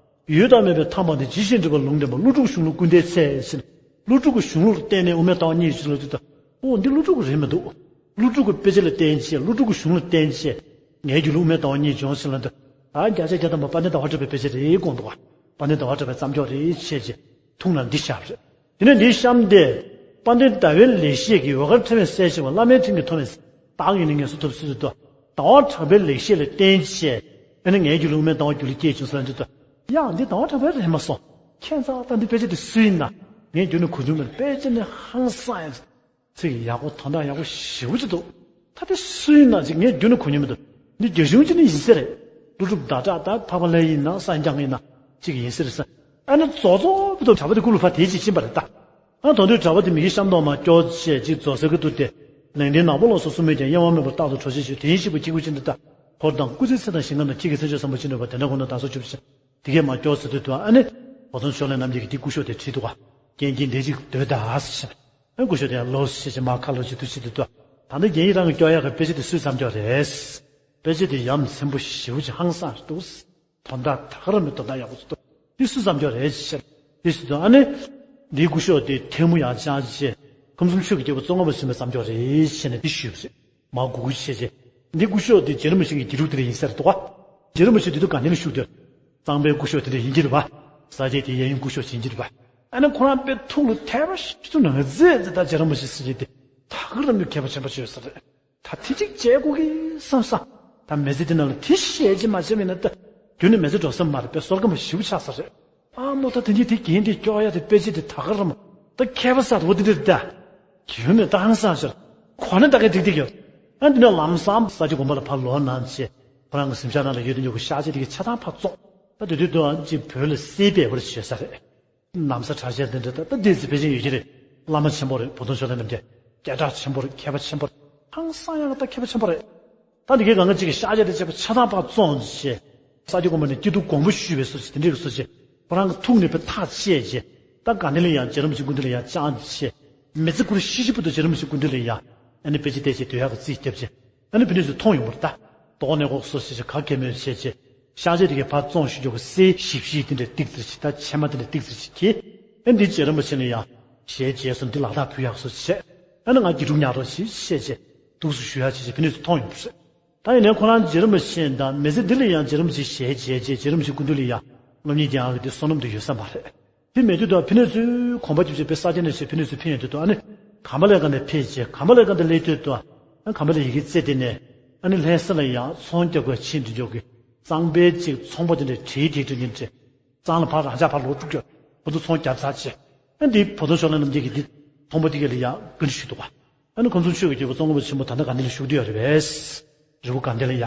ཡུལ་དང་མེད་པའི་ཐ་མ་དེ། ཇི་བཞིན་འགྲུབ་པ་ལུང་བསྟན་པ། ཀླུ་སྒྲུབ་གཞུང་ལུགས་ཀུན་བདེའི་ཚལ་ཟེར། ཀླུ་སྒྲུབ་ཀྱི་གཞུང་ལུགས་ལ་བརྟེན་ནས་དབུ་མའི་ལྟ་བ་རྙེད་ཅིག་ལ་དུས་ད། ཨོ་འདི་ཀླུ་སྒྲུབ་ཀྱི་རེད་མི་འདུག་ཀླུ་སྒྲུབ་ཀྱི་དཔེ་ཆ་ལ་བརྟེན་བྱས། ཀླུ་སྒྲུབ་ཀྱི་གཞུང་ལ་བརྟེན་བྱས། ངའི་རྒྱུད་ལ་དབུ་མའི་ལྟ་བ་རྙེད་བྱུང་ཟེར་ལབ་དུས། ད་བརྒྱ་ཆ་བརྒྱ་ཐམ་པ་དཔལ་ལྡན་ཟླ་བ་གྲགས་པའི་དཔེ་ཆ་རེད་དགོངས་འདུག་ག་དཔལ་ལྡན་ཟླ་བ་གྲགས་པས་བརྩམས་ཀྱོག་རེད་བྱས་བྱས་ཐུགས་ལ་འདི་ཤར་བ་རེད། དེ་ནས་འདི་གཤམ་དེ། དཔལ་ལྡན་ཟླ་བའི་ལེགས་བཤད་ཀྱི་འོད་དཀར་ཕྲེང་བས་གསལ་བྱེད་པ། བླ་མའི་དྲིན་གྱིས་ཐོབ་མི་ཚེ་བདག་གི་ཡིད་ནི་ངལ་གསོ་ཐུབ་ཟེར་དུས། ཟླ་བ་གྲགས་པའི་ལེགས་བཤད་ལ་བརྟེན་བྱས། ཨ་ནི་ངའི་རྒྱུད་ལ་དབུ་མའི་ལྟ་བ་རྒྱུད་ལ་སྐྱེས་བྱུང་ཟེར་ལབ་དུས། ཡང་འདི་ཟླ་བ་གྲགས་པའི་རེད་མ་སོང་། ཁྱད་མཚར། ད་འདི་དཔེ་ཆ་དེ་སུ་ཡིན་ན། ངས་རྒྱུན་ནས་གོ་མྱོང་མེད། དཔེ་ཆ་ནི་ཧང་སང་ཡང་། ཚིག་ཡག་པོ་དོན་དག་ཡག་པོ་ཞེ་པོ་ཅིག་འདུག་ད་དེ་སུ་ཡིན་ན་ཅིག་ངས་རྒྱུན་ནས་གོ་མྱོང་མི་འདུག་འདི་རྒྱ་གཞུང་གཅིག་ནི་ཡིན་ས་རེད། ཀླུ་སྒྲུབ་ཟླ་གྲགས་དང་འཕགས་པ་ལྷ་ཡིན་ན་སངས་རྒྱས་ཡིན་ན་གཅིག་ཡིན་ས་རེད་ཟེར། ཨ་ནི་རྫོགས་རྫོགས་པོ་དུ་གྲྭ་པ་དེ་སྐུ་ལ་ཕར་དེད་ཅིག་ཕྱིན་པ་རེད་ད། ཨ་དོན་དུ་གྲྭ་པ་དེ་མི་གི་ཤམ་ཐོག་མར་སྐྱོར་བྱས་ཅིག་རྫོགས་སའི་ཁ་ཐུག་དེ། ལེགས་ལྡན་ནག་པོ་ལ་སོགས་སྲུང་མས་ཀྱང་། གཡེང་བ་མེད་པར་རྟག་ཏུ་གྲོགས་བྱེད་ཤོག་དེ་བཞིན་གཤེགས་པ་ཁྱེད་སྐུ་ཅི་འདི་ལྟ། འཁོར་དང་སྐུ་ཚེའི་ཚད་དང་ཞིང་ཁམས་དང་། ཁྱེད་ཀྱི་མཚན་མཆོག་བཟང་པོ་ཅི་འདྲ་བ། དེ་འདྲ་དགོངས་ན་བདག་སོགས་ཆུབ་ཕྱིར། དེ་སྐད་མར་སྐྱོར་ཟེར་དུས་དུ་ཨ་ནི། བུ་སྟོན་ཕྱོགས་ལས་རྣམ་རྒྱལ་གྱིས་དེ་སྐུ་ཞབས་དེ་ཁྲིད་འདུག་ག་རྒན་གྱིས་འདི་ཅིག་སྡོད་ད་ཟེར། ཨ་སྐུ་ཞབས་དེ་ཡང་ལོས་ཟེར་བྱས་མར་ཁ་ལོ་ཅིག་ཏུ་ཕྱིན་དུས་དུ། ད་ནི་རྒན་ཡིད་རང་གི་སྐྱོར་ཡག་གི་དཔེ་ཆ་དེ་སུས་བརྩམས་ཀྱོག་རེད། དཔེ་ཆ་དེ་ཡ་མཚན་པོ་ཞེ་པོ་ཅིག་ཧང་སང་རེད་འདུག་དོན་དག་ད་ག་རང་མི་དོན་དག་ཡག་པོ་ཅིག་འདུག་འདི་སུས་བརྩམས་ཀྱོག་རེད་ཟེར། དེ་ཟེར་དུས་ཨ་ནི། འདིའི་སྐུ་ཞབས་དེ་ཐལ་མོ་ཡང་སྦྱར་བྱས། ཁམས་གསུམ་ཆོས་ཀྱི་རྒྱལ་པོ་ཙོང་ཁ་པ་ཟེར་མཁན་བརྩམས་ཀྱོག་རེད་ཟེར་ནས་འདི་ཞུས་པ་རེད། མར་མགོ་སྒུར་བྱས་རྗེས། འདི་སྐུ་ཞབས་འདི་རྗེ་རིན་པོ་ཆེ་གི་དགེ་ཕྲུག་དེ་འདྲ་ཡིན་ས་རེད་འདུག་ག་རྗེ་རིན་པོ་ཆེ་དེ་དུས་ག་ནས་ལ་བཞུགས་དུས། གཙང་པའི་སྐུ་ཞབས་དེ་འདྲ་ཡིན་གྱི་རེད་པ། ས་སྐྱའི་དེ་གཡས་གཡོན་སྐུ་ཞབས་ཡིན་གྱི་རེད་པ། ཨ་ནི་ཁོ་རང་དཔེ་ཐུགས་ལ་ཐལ་བ་ཞིག་ཏུ་ན་ཟེར་ཟེར། ད་རྗེ་རིན་པོ་ཆེ་ཟེར་གྱི་དེ་ད་ག་རང་མི་མཁས་པ་ཆེན་པོ་ཅིག་ཡོད་ས་རེད། ད་དེ་གཅིག་བྱེད་དགོས་ཀི་བསམ་བསམ། ད་མི་ཚེ་འདི་ནང་ལ་དེ་ཤེས་ཀྱི་མ་བྱས་མིན་ན་ད། རྒྱུན་ནས་མི་ཚེ་འགྲོ་ས་མ་རེད། དཔེ་བསོད་སྐམ་པ་ཞེ་པོ་ཆགས་ས་རེད། ཨ་མོ་ད་དེ་འདྲའི་དེ་རྒན་དེ་སྐྱོར་ཡག་དེ་དཔེ་ཆ་དེ་ད་ག་རང་ད་མཁས་པ་ས་འོ་དེ་འདྲ་རེད་ད། རྒྱུན་ནས་ད་ཧང་སང་ཞིག་གོ་ན་ད་ག་འགྲིག་འགྲིག་ཡོད། ཨ་འདི་ནས་ལམ་སང་ས་སྐྱ་དགོན་པ་ལ་ཕར་ལོག་གནང་བྱས། ཁོ་རང་གི་གཟིམ་ཤག་ནང་ལ་ཡོད་དུས་ཀྱི་ཤག་ཆས་དེ་གི་ཆ་ཚང་ཕར་བཙོང་། ད་དེ་དུས་དུའང་ཅིག་བོད་ལ་སེ་པའི་བར་བྱེད་ས་རེད། ན་བཟའ་གྲྭ་ཆས་འདི་འདྲ་ད་ལྟ་འདི་ཚོ་ཕལ་ཆེར་ཡོད་ཀྱི་རེད། བླ་མ་ཆེན་པོ་རེད། བུ་སྟོན་ཕྱོགས་ལས་རྣམ་རྒྱལ། སྐད་གྲགས་ཆེན་པོ་རེད། མཁས་པ་ཆེན་པོ་རེད། ཧང་སང་ཡག་ད་མཁས་པ་ཆེན་པོ་རེད། ད་འདི་གའི་གང་ག་ཅིག་གི་ཤཱཀྱ་དེ་བྱས་པ་ཆ་ཚང་ཕར་བཙོངས་བྱས། ས་སྐྱ་དགོན་པ་ནས་སྐྱིད་སྡུག་དགོངས་པ་ཞུས་པའི་བཟོ་ཅིག་དེ་འདྲའི་བཟོ་ཅིག་ཁོ་རང་གི་ཐུགས་ནས་དཔེ་ཐག་བཅད་བྱས། ད་དགའ་ལྡན་ལ་ཡང་རྗེ་རིན་པོ་ཆེ་སྐུ་མདུན་ལ་ཡང་བཅར་བྱས། མི་ཚེ་ཁོ་རང་ཤི་ཤི་བར་དུ་རྗེ་རིན་པོ་ཆེ་སྐུ་མདུན་ལ་ཡང་ཨ་ནི་དཔེ་ཆ་བལྟས་བྱས་སྡོད་ཡག་གི་རྩིས་བརྒྱབ་བྱས། ཨ་ནི་ཕ་ནས་ཚུར་མཐོང་ཡོང་བར་ད། དོགས་ནས་ཁོག་སོ་ཞེས་བྱས་ག་གེ་མོས་བྱས་བྱས། ཤཱཀྱ་དེ་གའི་ཕར་བཙོངས་ཞུ་རྒྱུ་གི་གསེར་ཞིབ་ཞིབ་དེ་འདྲ་ཏིག་ཙིར་ཞིག་ད་ཕྱེ་མ་དེ་འདྲ་ཏིག་ཙིར་ཞིག་གིས། ཨ་འདི་རྗེ་རིན་པོ་ཆེ་ལ་ཡང་ཞལ་མཇལ་སོང་འདི་ལག་རྟགས་ཕུལ་ཡག་སོ་བྱས། ཨ་ནི་ང་དགེ་ཕྲུག་ཉག་རོ་ཞིག་བཤད་བྱས། འདུག་སེ་ཞུ་ཡག་བྱས་བྱས་ཕ་ནས་ཚུར་མཐོང་ཡོང་བ་རེད། ད་ཡིན་ནའི་ཁོ་རང་རྗེ་རིན་པོ་ཆེ་དང་མི་ཚེ་འདི་ལ་ཡང་རྗེ་རིན་པོ་ཆེ་ཞལ་མཇལ་བྱས་རྗེ་རིན་པོ་ཆེ་སྐུ་མདུན་ལ་ཡང་སློབ་གཉེར་རྒྱག་ཡག་གི་དེ་བསོད་ནམས་དེ་ཡོད་ས་མ་རེད། དེ་མེད་དུས་ད་ཕ་ནས་ཚུར་གོམ་པ་རྒྱབ་བྱས་དཔེ་ས་ཆ་ནས་བྱས་ཕ་ནས་ཚུར་ཕེབས་ཡོང་དུས་ད་ཨ་ནི་གམ་པ་ལའི་སྒང་ནས་ཕེབས་བྱས་གམ་པ་ལའི་སྒང་དུ་སླེབས་དུས་ད་ཨ་གམ་པ་ལའི་ཡི་གེ་རྩེ་དེ་ནས་ཨ་ནི་ལྷ་ས་ལ་ཡང་ཚོང་རྒྱག་དགོས་ཕྱིན་དུ་འཇོག་གི་གཙང་པའི་ཅིག་ཚོང་པ་དེ་འདྲས་གྲལ་དེ་འགྲོ་མཁན་འདྲས། གཙང་ལ་ཕར་རང་ཅག་ཕར་ལོག་འགྲོ་རྒྱུ། ཁོ་ཚོ་ཚོང་རྒྱབ་ཚར་བྱས། ཨ་འདི་བོ་དོན་ཤོག་ལེན་རྣམ་རྒྱལ་གྱིས་འདི་ཚོང་པ་དེ་ག་ལ་ཡང་བཀའ་འདྲི་ཞུས་འདུག་ག་ཨ་ནི་ཁོང་ཚོ་ཆོས་ཀྱི་རྒྱལ་པོ་ཙོང་ཁ་པ་ཆེན་པོ་ད་ལྟ་ག་འདི་ལ་བཞུགས་བསྡད་ཡོད་རེད་པས། རི་བོ་དགའ་ལྡན་ལ་ཡ་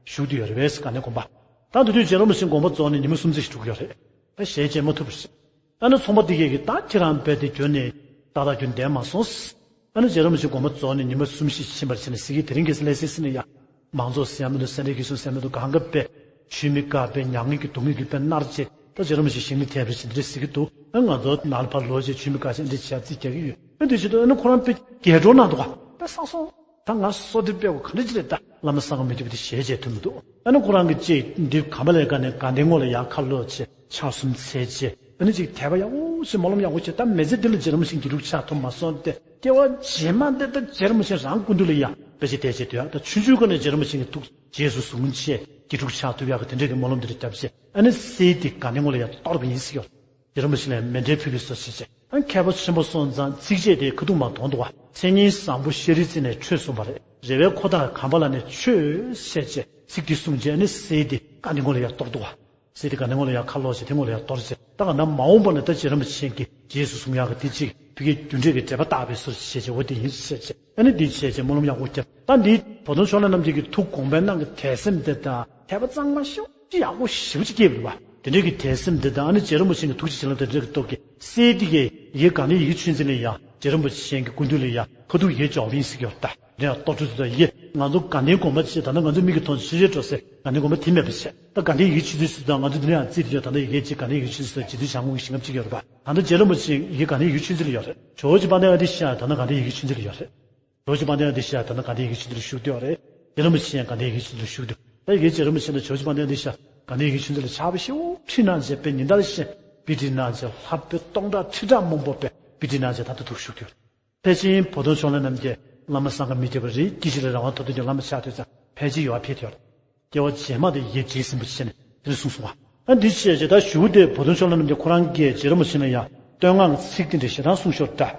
བཞུགས་བསྡད་ཡོད་རེད་པས་དགའ་ལྡན་དགོན་པ། ད་དེ་དུས་རྗེ་རིན་པོ་ཆེ་དགོངས་པ་རྫོགས་ནས་ཉི་མ་སུམ་ཅུ་ཞིག་འགྲོ་གི་ཡོད་རེད། ད་ཞལ་མཇལ་མ་ཐུབ་པ་རེད། ཨ་ནི་ཚོང་པ་དེ་གས་ཀྱིས་ད་ཁྱེད་རང་རྦད་དེ་རྒྱུན་ནས་ཏག་ཏག་རྒྱུན་བསྡད་མ་སོང་། ཨ་ནི་རྗེ་རིན་པོ་ཆེ་དགོངས་པ་རྫོགས་ནས་ཉི་མ་གསུམ་བཞི་ཕྱིན་པར་བྱས་ནས་གཟིགས་ཀྱི་དེ་རིང་གི་ལྷ་སའི་ས་ནས་ཡ། མང་ཚོགས་ཟེར་ཡ་མི་འདུག་སེ་འབྲས་དགེ་གསུམ་ཟེར་ཡ་མི་འདུག་གང་ག་དཔེ་ཆུ་མིག་དཀར་དཔེ་མྱ་ངན་གྱི་སྡུག་བསྔལ་གྱི་དཔེ་མནར་བྱས་ད་རྗེ་རིན་པོ་ཆེ་ཞིང་ལ་ཐེབས་རེ་བྱས་འདི་འདྲ་གཟིགས་ཀྱི་འདུག་ཨ་ང་ཚོ་ནང་ལ་ཕར་ལོག་བྱས་ཆུ་མིག་དཀར་བྱས་འདི་བྱས་རྩིས་རྒྱག་གི་ཡོད། ཨ་འདི་བྱེད་དུས་ཨ་ནི་ཁོ་རང་དཔེ་རྒྱས་སྤྲོ་གནང་འདུག་ག་དཔེ་བསམ་སོང་། ད་ང་བསོད་བདེ་དཔེ་བོ་ག་འདྲ་ཅིག་རེད་ད། བླ་མ་གསང་སྔགས་མི་ཐུབ་པ་དེ་ཞལ་མཇལ་ཐུབ་མི་འདུག་ཨ་ནི་ཁོ་རང་གི་ཅིག་འདི་གམ་པ་ལའི་སྒང་ནས་དགའ་ལྡན་ངོས་ལ་ཡར་ཁ་ལོག་བྱས་ཕྱག་གསུམ་འཚལ་བྱས་ཨ་ནི་ཅིག་དད་པ་ཡག་པོ་བྱས་སྨོན་ལམ་ཡག་པོ་བྱས་ད་མི་ཚེ་འདི་ལ་རྗེ་རིན་པོ་ཆེ་དགེ་ཕྲུག་ཆགས་ཐུབ་མ་སོང་སྟེ་སྐྱེ་བ་རྗེས་མ་འདི་ད་རྗེ་རིན་པོ་ཆེ་རང་སྐུ་མདུན་ལ་ཡ་དཔེ་ཆ་བལྟས་བྱས་སྡོད་ཡག་ད་ཆུང་ཆུང་སྒང་ནས་རྗེ་རིན་པོ་ཆེ་གི་ཐུགས་རྗེས་སུ་བཟུང་བྱས་དགེ་ཕྲུག་ཆགས་ཐུབ་ཡག་གི་དེ་འདྲས་ཀྱི་སྨོན་ལམ་འདི་འདྲ་བརྒྱབ་བྱས་ཨ་ནི་གསེར་འདི་དགའ་ལྡན་ངོས་ལ་ཡ་གཏོར་བ་ཡིན་ཟེར་གྱི་ཡོད། རྗེ་རིན་པོ་ཆེ་ལ་མཎྜལ་ཕུལ་བའི་བཟོ་བྱས་བྱས། ཨ་མཁས་པ་ཆེན་པོ་སོང་ཙང་ཚིགས་བཅད་དེ་ཁ་ཐུག་མར་དོན་དུ་བ། མཚན་ཉིད་བཟང་པོ་ཤཱ་རིའི་རྩེ་ནས་འཕྲོས་གསུངས་པ་རེད། རེ་བའི་འཁོར་དང་གམ་པ་ལ་ནི་ཆོས་བཤད་ཅེས་ཚིག་འདི་གསུངས་རྗེས་ནི་གསེར་འདི་དགའ་ལྡན་ངོས་ལ་ཡར་གཏོར་འདུག་བ། གསེར་འདི་དགའ་ལྡན་ངོས་ལ་ཡར་ཁ་ལོག་བྱས་དེ་ངོས་ལ་ཡར་གཏོར་བྱས་ད་ག་ན་མ་འོངས་པ་ན་ད་རྗེ་རིན་པོ་ཆེ་གི་རྗེས་སུ་བཟུང་ཡག་གི་དེ་གཅིག་ཕ་གིའི་རྒྱུ་འབྲས་ཀྱི་འབྲེལ་པ་བཏགས་པའི་ཟུར་བྱས་བྱས་འོ་དེ་ཡིན་བཤད་བྱས་ཨ་ནི་འདི་བྱས་བྱས་སྨོན་ལམ་ཡག་པོ་བརྒྱབ་ད་འདི་བོ་དོན་ཕྱོགས་ལས་རྣམ་རྒྱལ་གྱི་ཐུགས་དགོངས་པའི་ནང་གི་དད་སེམས་དེ་དང་དད་པ་གཙང་མ་ཤོག་ཅི་ཡག་པོ་ཞེ་པོ་ཅིག་སྐྱེས་པ་རེད་བ། དེ་འདྲའི་གི་དད་སེམས་འདི་དང་ཨ་ནི་རྗེ་རིན་པོ་ཆེ་གི་ཐུགས་རྗེ་བྱིན་རླབས་དེ་འདྲའི་གི་སྟོབས་ཀྱིས་གསེར་འདི་གའི་ཡི་གེ་ག་ནི་ཡི་གེ་ཆུང་ཙེ་ལ་ཡང་རྗེ་རིན་པོ་ཆེ་གི་སྐུ་མདུན་ལ་ཡང་ཁ་ཐུག་ཡི་གེ་འཇོག་པ་ཡིན་ཟེར་གྱི་ཡོད་ད། དེ་ཡང་གཏོར་ཚུལ་དེ་དང་ཡི་གེ་ང་ཚོ་དགའ་ལྡན་དགོན་པ་ཆེ་ད་ལྟ་ང་ཚོ་མིག་གིས་མཐོང་ཆེ་ཆེ་འགྲོ་སའི་དགའ་ལྡན་དགོན་པ་དེ་མེད་པ་བྱས་ད་དགའ་ལྡན་ཡི་གེ་ཆུང་ཙེ་ཟེར་ད་ང་ཚོ་འདི་ནས་ཡང་རྩིས་དེ་ཡོད་ད་ལྟ་ཡི་གེ་གཅིག་དགའ་ལྡན་ཡི་གེ་ཆུང་ཙེ་ཟེར་རྗེ་བཙུན་བྱམས་མགོན་གྱི་ཞིང་ཁམས་གཅིག་ཡོད་རེད་པ། ད་ལྟ་རྗེ་རིན་པོ་ཆེ་ཡི་གེ་ག་ནི་ཡི་གེ་ཆུང་ཙེ་ལ་ཡོད་རེད། ཇོ་བོ་རྗེ་དཔལ་ལྡན་ཨ་ཏི་ཤ་ད་ལྟ་དགའ་ལྡན་ཡི་གེ་ཆུང་ཙེ་ལ་ཡོད་རེད། ཇོ་བོ་རྗེ་དཔལ་ལྡན་ཨ་ཏི་ཤ་ད་ལྟ་དགའ་ལྡན་ཡི་གེ་ཆུང་ཙེ་ལ་བཞུགས་བསྡད་ཡོད་རེད། རྗེ་རིན་པོ་ཆེ་ཡང་དགའ་ལྡན་ཡི་གེ་ཆུང་ཙེ་ལ་བཞུགས་བསྡད་ཡོད། ད་ཡི་གེ་རྗེ་རིན་པོ་ཆེ་དང་ཇོ་བོ་རྗེ་དཔལ་ལྡན་ཨ་ཏི་ཤ་དགའ་ལྡན་ཡི་གེ་ཆུང་ཙེ་ལ་ཆགས་པ་ཞེ་པོ་ཁྲིད་གནང་བྱས་དཔེ་ཉིན་ལྟར་བཞིན་དཔེ་ཁྲིད་གནང་བྱས་ལྷ་དཔེ་སྟོང་ཕྲག་ཁྲི་ཕྲག་མང་པོ་དཔེ་དཔེ་ཁྲིད་གནང་བྱས་ད་ལྟ་ཐུགས་བཞུགས་བསྡད་ཡོད་རེད། ཕལ་ཆེར་བོ་དོན་ཕྱོགས་ལས་རྣམ་རྒྱལ་བླ་མ་གསང་སྔགས་མི་ཐེག་པ་རེད། སྐྱེ་ཤི་ལ་རང་དབང་ཐོབ་སྟེ་ཀྱང་བླ་མ་ཆགས་དུས་ཙང་ཕལ་ཆེར་ཡོད་ཕེབས་ཡོད། སྐྱེ་བ་རྗེས་མ་དེ་ཡི་གེ་རྗེ་སྲིན་པོ་ཆེ་ནས་དེ་འདྲ་གསུངས་སོང་བ། ཨ་འདི་བཤད་རྗེས་ད་ཞུ་དེ་བོ་དོན་ཕྱོགས་ལས་རྣམ་རྒྱལ་ཁོ་རང་གིས་རྗེ་རིན་པོ་ཆེ་ལ་ཡང་བསྟོད་བསྔགས་ཀྱི་ཚིག་དེ་འདྲ་ཞེ་དྲག་གསུངས་ཤོར་འདྲ།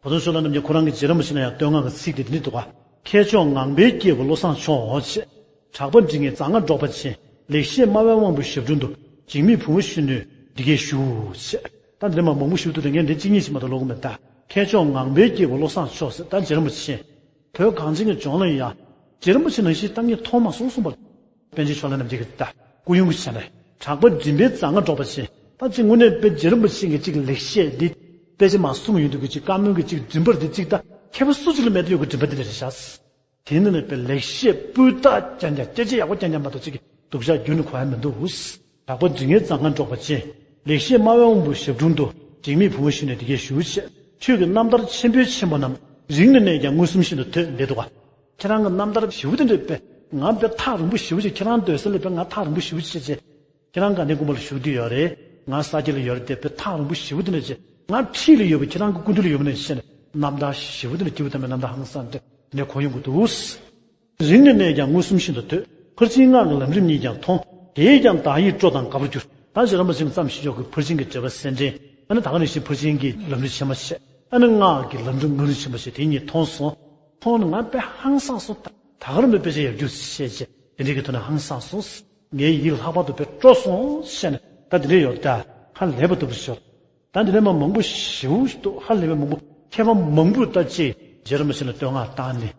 བོ་དོན་ཕྱོགས་ལས་རྣམ་རྒྱལ་ཁོ་རང་གིས་རྗེ་རིན་པོ་ཆེ་ལ་ཡང་བསྟོད་བསྔགས་ཀྱི་ཚིག་དེ་འདི་འདྲ་འདུག་ག་མཁས་མཆོག་ངང་པའི་སྐྱེས་བུ་བློ་བཟང་མཆོག་ཅེས། གྲགས་པ་འབྲིང་གི་རྩ་སྔགས་འབྲོག་པ་ཅན། ལེགས་བཤད་སྨྲ་བའི་དབང་པོའི་ཞབས་དྲུང་དུ། འཇིགས་མེད་བུ་མོ་གཞོན་ནུས་འདི་སྐད་ཞུ། ཞེས། ད་འདི་ནས་མར་མང་པོ་ཞུ་ཐུབ་དེ་ངས་འདི་གཅིག་གཉིས་ཤིག་མ་གཏོགས་ཀློག་གི་མེད་ད། མཁས་མཆོག་ངང་པའི་སྐྱེས་བུ་བློ་བཟང་མཆོག་ཟེར་ད་རྗེ་རིན་པོ་ཆེ། བོད་གངས་ཅན་གྱི་ལྗོངས་ལ་ཡང་། རྗེ་རིན་པོ་ཆེ་ནང་བཞིན་གཏམ་ངན་མཐོང་མ་སོང་གསུངས་པ། པཎ་ཆེན་ཕྱོགས་ལས་རྣམ་རྒྱལ་གྱིས་ད། སྐུ་ཡོན་གྱི་ཆ་ནས། གྲགས་པ་འབྲིང་པའི་རྩ་སྔགས་འབྲོག་པ་ཅན། ད་ཅིག་དངོས་གནས་དཔེ་རྗེ་རིན་པོ་ཆེ་གི་ཅིག་ལེགས་བཤད་འདི། དཔེ་ཆ་མར་གསུངས་ཡོང་དུས་ཀྱི་ཅིག་བཀའ་མོལ་གྱི་ཅིག་མགྲིན་པར་འདི་ཅིག་ད། མཁས་པ་སུ་ཅིག་ལ་མེད་དུ་ཡོད་ཀྱི་མགྲིན་པ་འདི་འདྲ་རེད་ཤག་དེ་ནི་ནི་དཔེ་ལེགས་བཤད་སྤུས་དག་རྐྱང་རྐྱང་སྐད་ཆ་ཡག་པོ་རྐྱང་རྐྱང་མ་གཏོགས་ཅིག་གི་སྡུག་ཅག་རྒྱུན་ནས་གོ་ཡ་མི་འདུག་གྲགས་པ་འབྲིང་ངེ་རྩ་སྔགས་འབྲོག་པ་ཅན། ལེགས་བཤད་སྨྲ་བའི་དབང་པོའི་ཞབས་དྲུང་དུ། འཇིགས་མེད་བུ་མོ་གཞོན་ནུས་འདི་སྐད་ཞུ་ཞེས། ཁྱོད་ཀྱི་རྣམ་ཐར་ཆེན་པོའི་ཆེན་པོ་རྣམས། རིང་ནས་གནས་ཀྱང་མངོན་སུམ་ཤིན་ཏུ་ཐོས་འདི་འདུག་ག་ཁྱེད་རང་གི་རྣམ་ཐར་ཞེ་པོ་དེ་འདྲ་དཔེ། ང་དཔེ་ཐག་རིང་པོ་ཞེ་པོ་ཅིག་ཁྱེད་རང་སྡོད་ས་ལ་དཔེ་ང་ཐག་རིང་པོ་ཞེ་པོ་ཅིག་བྱས་བྱས། ཁྱེད་རང་དགའ་ལྡན་དགོན་པ་ལ་བཞུགས་བསྡད་ཡོད་རེད། ང་ས་སྐྱ་ལ་ཡོད་རེད་དེ་དཔེ་ཐག་རིང་པོ་ཞེ་པོ་དེ་འདྲ་བྱས། ང་འཁྲིས་ལ་ཡོད་པ་ཁྱེད་རང་གི་སྐུ་མདུན་ལ་ཡོད་པ་ནང་བཞིན་རྣམ་ཐར་ཞེ་པོ་དེ་འདྲ་སྐྱིད་པོ་དམ་པའི་རྣམ་ཐར་ཧང་སང་དེ་འདྲ་གོ་ཡོང་གི་འདུག་རིང་ནས་གནས་ཀྱང་མངོན་སུམ་ཤིན་ཏུ་ཐོས། ཕར་ཕྱིན་སྔགས་ཀྱི་ལམ་རིམ་གཉིས་ཀྱང་མཐོང་། དེས་ཀྱང་བདག་ཡིད་སྤྲོ་དང་དགའ་བར་གྱུར། ད་རྗེ་རིན་པོ་ཆེ་མཚམས་བཞི་ཤོག་གི་ཕར་ཕྱིན་གྱི་འགྲེལ་པ་གསལ་འགྲེལ། ཨ་ནི་ད་ག་ནང་བཞིན་ཕར་ཕྱིན་གྱི་ལམ་རིམ་ཆེན་མོ་བཤད། ཨ་ནི་སྔགས་ཀྱི་ལམ་རིམ་ལྔ་རིམ་ཆེན་མོ་བཤད་དེ་གཉིས་མཐོང་སོང་། མཐོང་ནས་ང་དཔེ་ཧང་སངས་སོང་། ད་ག་རང་དཔེ་དཔེ་ཆ་ཡར་རྒྱས་བཤད་བྱས་དེ་འདྲའི་གི་ཐོག་ནས་ཧང་སངས་སོང་། ངའི་ཡིད་ལྷག་པར་དུ་དཔེ་སྤྲོ་སོང་བཤད་ནས་ད་དེ་འདྲའི་ཡོད་ད་ཧ་ལས་པ་འདུག་པ་ཤོར། ད་འདི་ནས་མ་མང་པོ་ཞེ་པོ་ཞིག་འདུག་ཧ་ལས་པའི་མང་པོ་མཁས་པ་མང་པོས་ད་ཅིག་རྗེ་རིན་པོ་ཆེ་ལ་བསྟོད་བསྔགས་བཏང་ནས་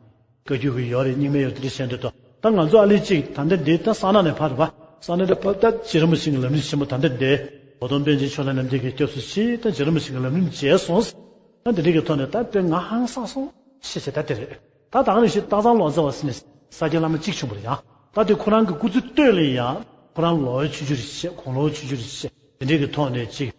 བཀའ་བརྒྱུད་ཀྱི་ཡོད་རེད་རྙིང་མའི་ཡོད་རེད་དེ་འདྲ་བཤད་འདུག་ད་ང་ཚོ་ཨ་ལི་ཅིག་ད་ལྟ་འདི་ད་ས་ན་ནས་ཕར་རེད་པ། ས་ན་ནས་ཕར་ད་རྗེ་རིན་པོ་ཆེ་གི་ལམ་རིམ་ཆེན་མོ་ད་ལྟ་འདི་བོ་དོན་པཎ་ཆེན་ཕྱོགས་ལས་རྣམ་རྒྱལ་གྱིས་སྐྱབས་སུ་མཆི། ད་རྗེ་རིན་པོ་ཆེ་གི་ལམ་རིམ་མཇལ་སོང་། ད་འདི་འདྲ་གི་ཐོག་ནས་ད་དཔེ་ང་ཧང་སངས་སོང་ཞེས་བྱས་ད་དེ་རེད། ད་ད་ག་ནང་བཞིན་སྟག་ཚང་ལོ་ཙཱ་བ་ཟེར་ནས་ ས་སྐྱའི་བླ་མ་གཅིག་བྱུང་བ་རེད་ཡ། ད་དེ་ཁོ་རང་གི་སྐུ་ཚེ་སྟོད་ལ་ཡང་ཁོ་རང་ལོ་ཆུང་ཆུང་རེད་བཤད། དགུང་ལོ་ཆུང་ཆུང་རེད་བཤད། དེ་འདྲའི་གི་ཐོག་ནས་ཅིག་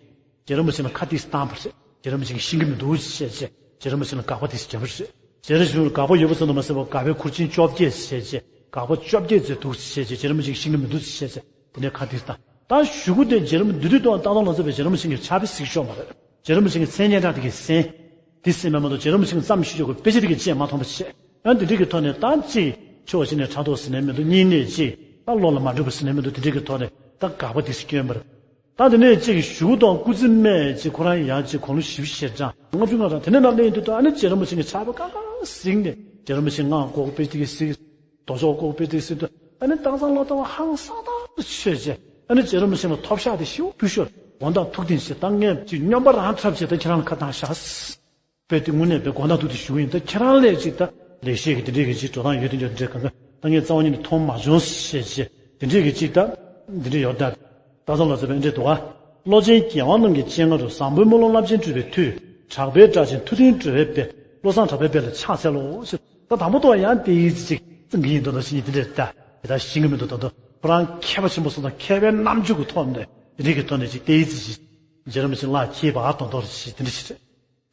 རྗེ་རིན་པོ་ཆེ་ལ་ཁ་གཏད་བཏང་བ་རེད། རྗེ་རིན་པོ་ཆེ་གིས་ཤེས་ཀྱི་མི་འདུག་བཤད་བྱས། རྗེ་རིན་པོ་ཆེ་ལ་དགག་པ་དེ་བྱས་པ་རེད། རྗེ་རིན་པོ་ཆེ་ལ་དགག་པ་ཡོད་པ་ཙམ་དུ་མ་ཟད་པར་དགག་པའི་ཁུར་ཆེན་བཅོ་བརྒྱད་བྱས་བྱས། དགག་པ་བཅོ་བརྒྱད་བྱས་འདུག་བཤད་བྱས། རྗེ་རིན་པོ་ཆེ་གིས་ཤེས་ཀྱི་མི་འདུག་བཤད་བྱས། དེ་ནས་ཁ་གཏད་བཏང་། ད་གཞུག་གུ་དེ་རྗེ་རིན་པོ་འདི་དུས་དང་ལྟ་སྟངས་ལ་མཛད་པའི་རྗེ་རིན་པོ་ཆེ་གིས་ཕྱག་དཔེ་གཟིགས་ཆོག་མ་རེད། རྗེ་རིན་པོ་ཆེ་གི་མཚན་སྙན་གྲགས་དེ་གིས་ཟིན། དེ་ཟིན་པ་མ་གཏོགས་རྗེ་རིན་པོ་ཆེ་གི་བརྩམས་ཞུས་ཆོག་གི་དཔེ་ཆ་དེ་གིས་ཅིས་མ་མཐོང་པ་བྱས། ཡང་དེ་འདྲའི་གི་ཐོག་ནས་ད་ཅིག་ཕྱོགས་གཅིག་ནས་ཕྲག་དོག་ཟེར་ནས་མི་འདུག་གཉིས་ནས་ཅིག་ད་བློ་ལ་མ་འགྲོ་བ་ཟེར་ནས་མི་འདུག་དེ་འདྲའི་གི་ཐོག་ནས་ད་དགག་པ་དེ་ཚོ་བསྐྱོན་པར། ད་དེ་ནས་ཅིག་གཞུག་གུ་དང་སྐུ་ཚེ་སྨད་ཅིག་ཁོ་རང་ཡང་ཅིག་དགུང་ལོ་བཞི་བཅུ་ཞེ་གྲངས་ལྔ་བཅུ་ང་གྲངས་དེ་ནས་ན་སླེབས་ཡོང་དུས་ད་ཨ་ནི་རྗེ་རིན་པོ་ཆེ་གི་ཕྱག་དཔེ་གང་ག་གཟིགས་ནས། རྗེ་རིན་པོ་ཆེ་སྔགས་ལྐོག་དཔེ་དེ་གིས་གཟིགས། མདོ་ཕྱོགས་ལྐོག་དཔེ་དེ་གིས་གཟིགས་དུས་ཨ་ནི་སྟག་ཚང་ལོ་ཙཱ་བ་ཧང་སང་ཐག་ཏུ་ཆོད་བྱས། ཨ་ནི་རྗེ་རིན་པོ་ཆེ་ལ་ཐོབ་ཤག་དེ་ཤིའུ་ཕུལ་ཤོར། དགོངས་དག་ཐུགས་བདེན་ཞེས་ད་ངས་ཅིག་སྨྱོན་པ་རང་འཁྲབ་བྱས། ད་ཁྱེད་རང་ལ་ཁ་བཏང་བཞག་དཔེ་དེ་དངོས་གནས་དཔེ་དགོངས་དག་ཐུགས་བདེན་ཞུ་གི་ཡིན། ད་ཁྱེད་རང་ལས་ཅིག་ད་ལེགས་བཤད་ཀྱི་དེ་འདྲའི་གི་ཅིག་འགྲོ་སྟངས་ཡོད་དེ་འདྲ་འདྲ་གང་ག་ད་ངས་རྩ་བ་ཉིད་ནས་མཐོང་མ་བྱུང་ཞེས་བྱས། དེ་འདྲའི་གི་ཅིག་ད་འདི་འདྲ་ཡོད་ད། སྟག་ཚང་ལོ་ཙཱ་བས་འདི་འདྲ་འདུག་ག་བློ་ཆེན་རྒྱལ་དབང་རྣམས་ཀྱི་སྤྱན་སྔ་རུ། བཟང་པོའི་སྨོན་ལམ་རླབས་ཆེན་སྤྲུལ་པའི་མཐུས། གྲགས་པའི་སྒྲ་ཆེན་མཐུ་ལྡན་སྒྲོལ་བའི་དཔལ། བློ་བཟང་གྲགས་པའི་དཔལ་ལ་ཕྱག་འཚལ་ལོ་ཞེས། ད་དང་པོ་ཐོག་ཡང་དེ་ཡིད་ཅིག་ཙིང་གི་ཡིན་དོ་དོ་ཞིག་ཡིན། དེ་འདྲ་ད་དེ་ད་ཤེས་ཀྱི་མི་འདུག་ད་དོ་ཁོ་རང་མཁས་པ་ཆེན་པོ་སོང་ཙང་མཁས་པའི་རྣམ་འགྱུར་གྱི་ཐོག་ནས་དེ་འདྲའི་གི་ཐོག་ནས་ཅིག་དེ་ཡིད་ཅིག་ཅིག་རྗེ་རིན་པོ་ཆེ་ལ་ཁྱད་པར་གཏོང་དོ་ཞིག་དེ་འདྲ་ཞིག་རེད།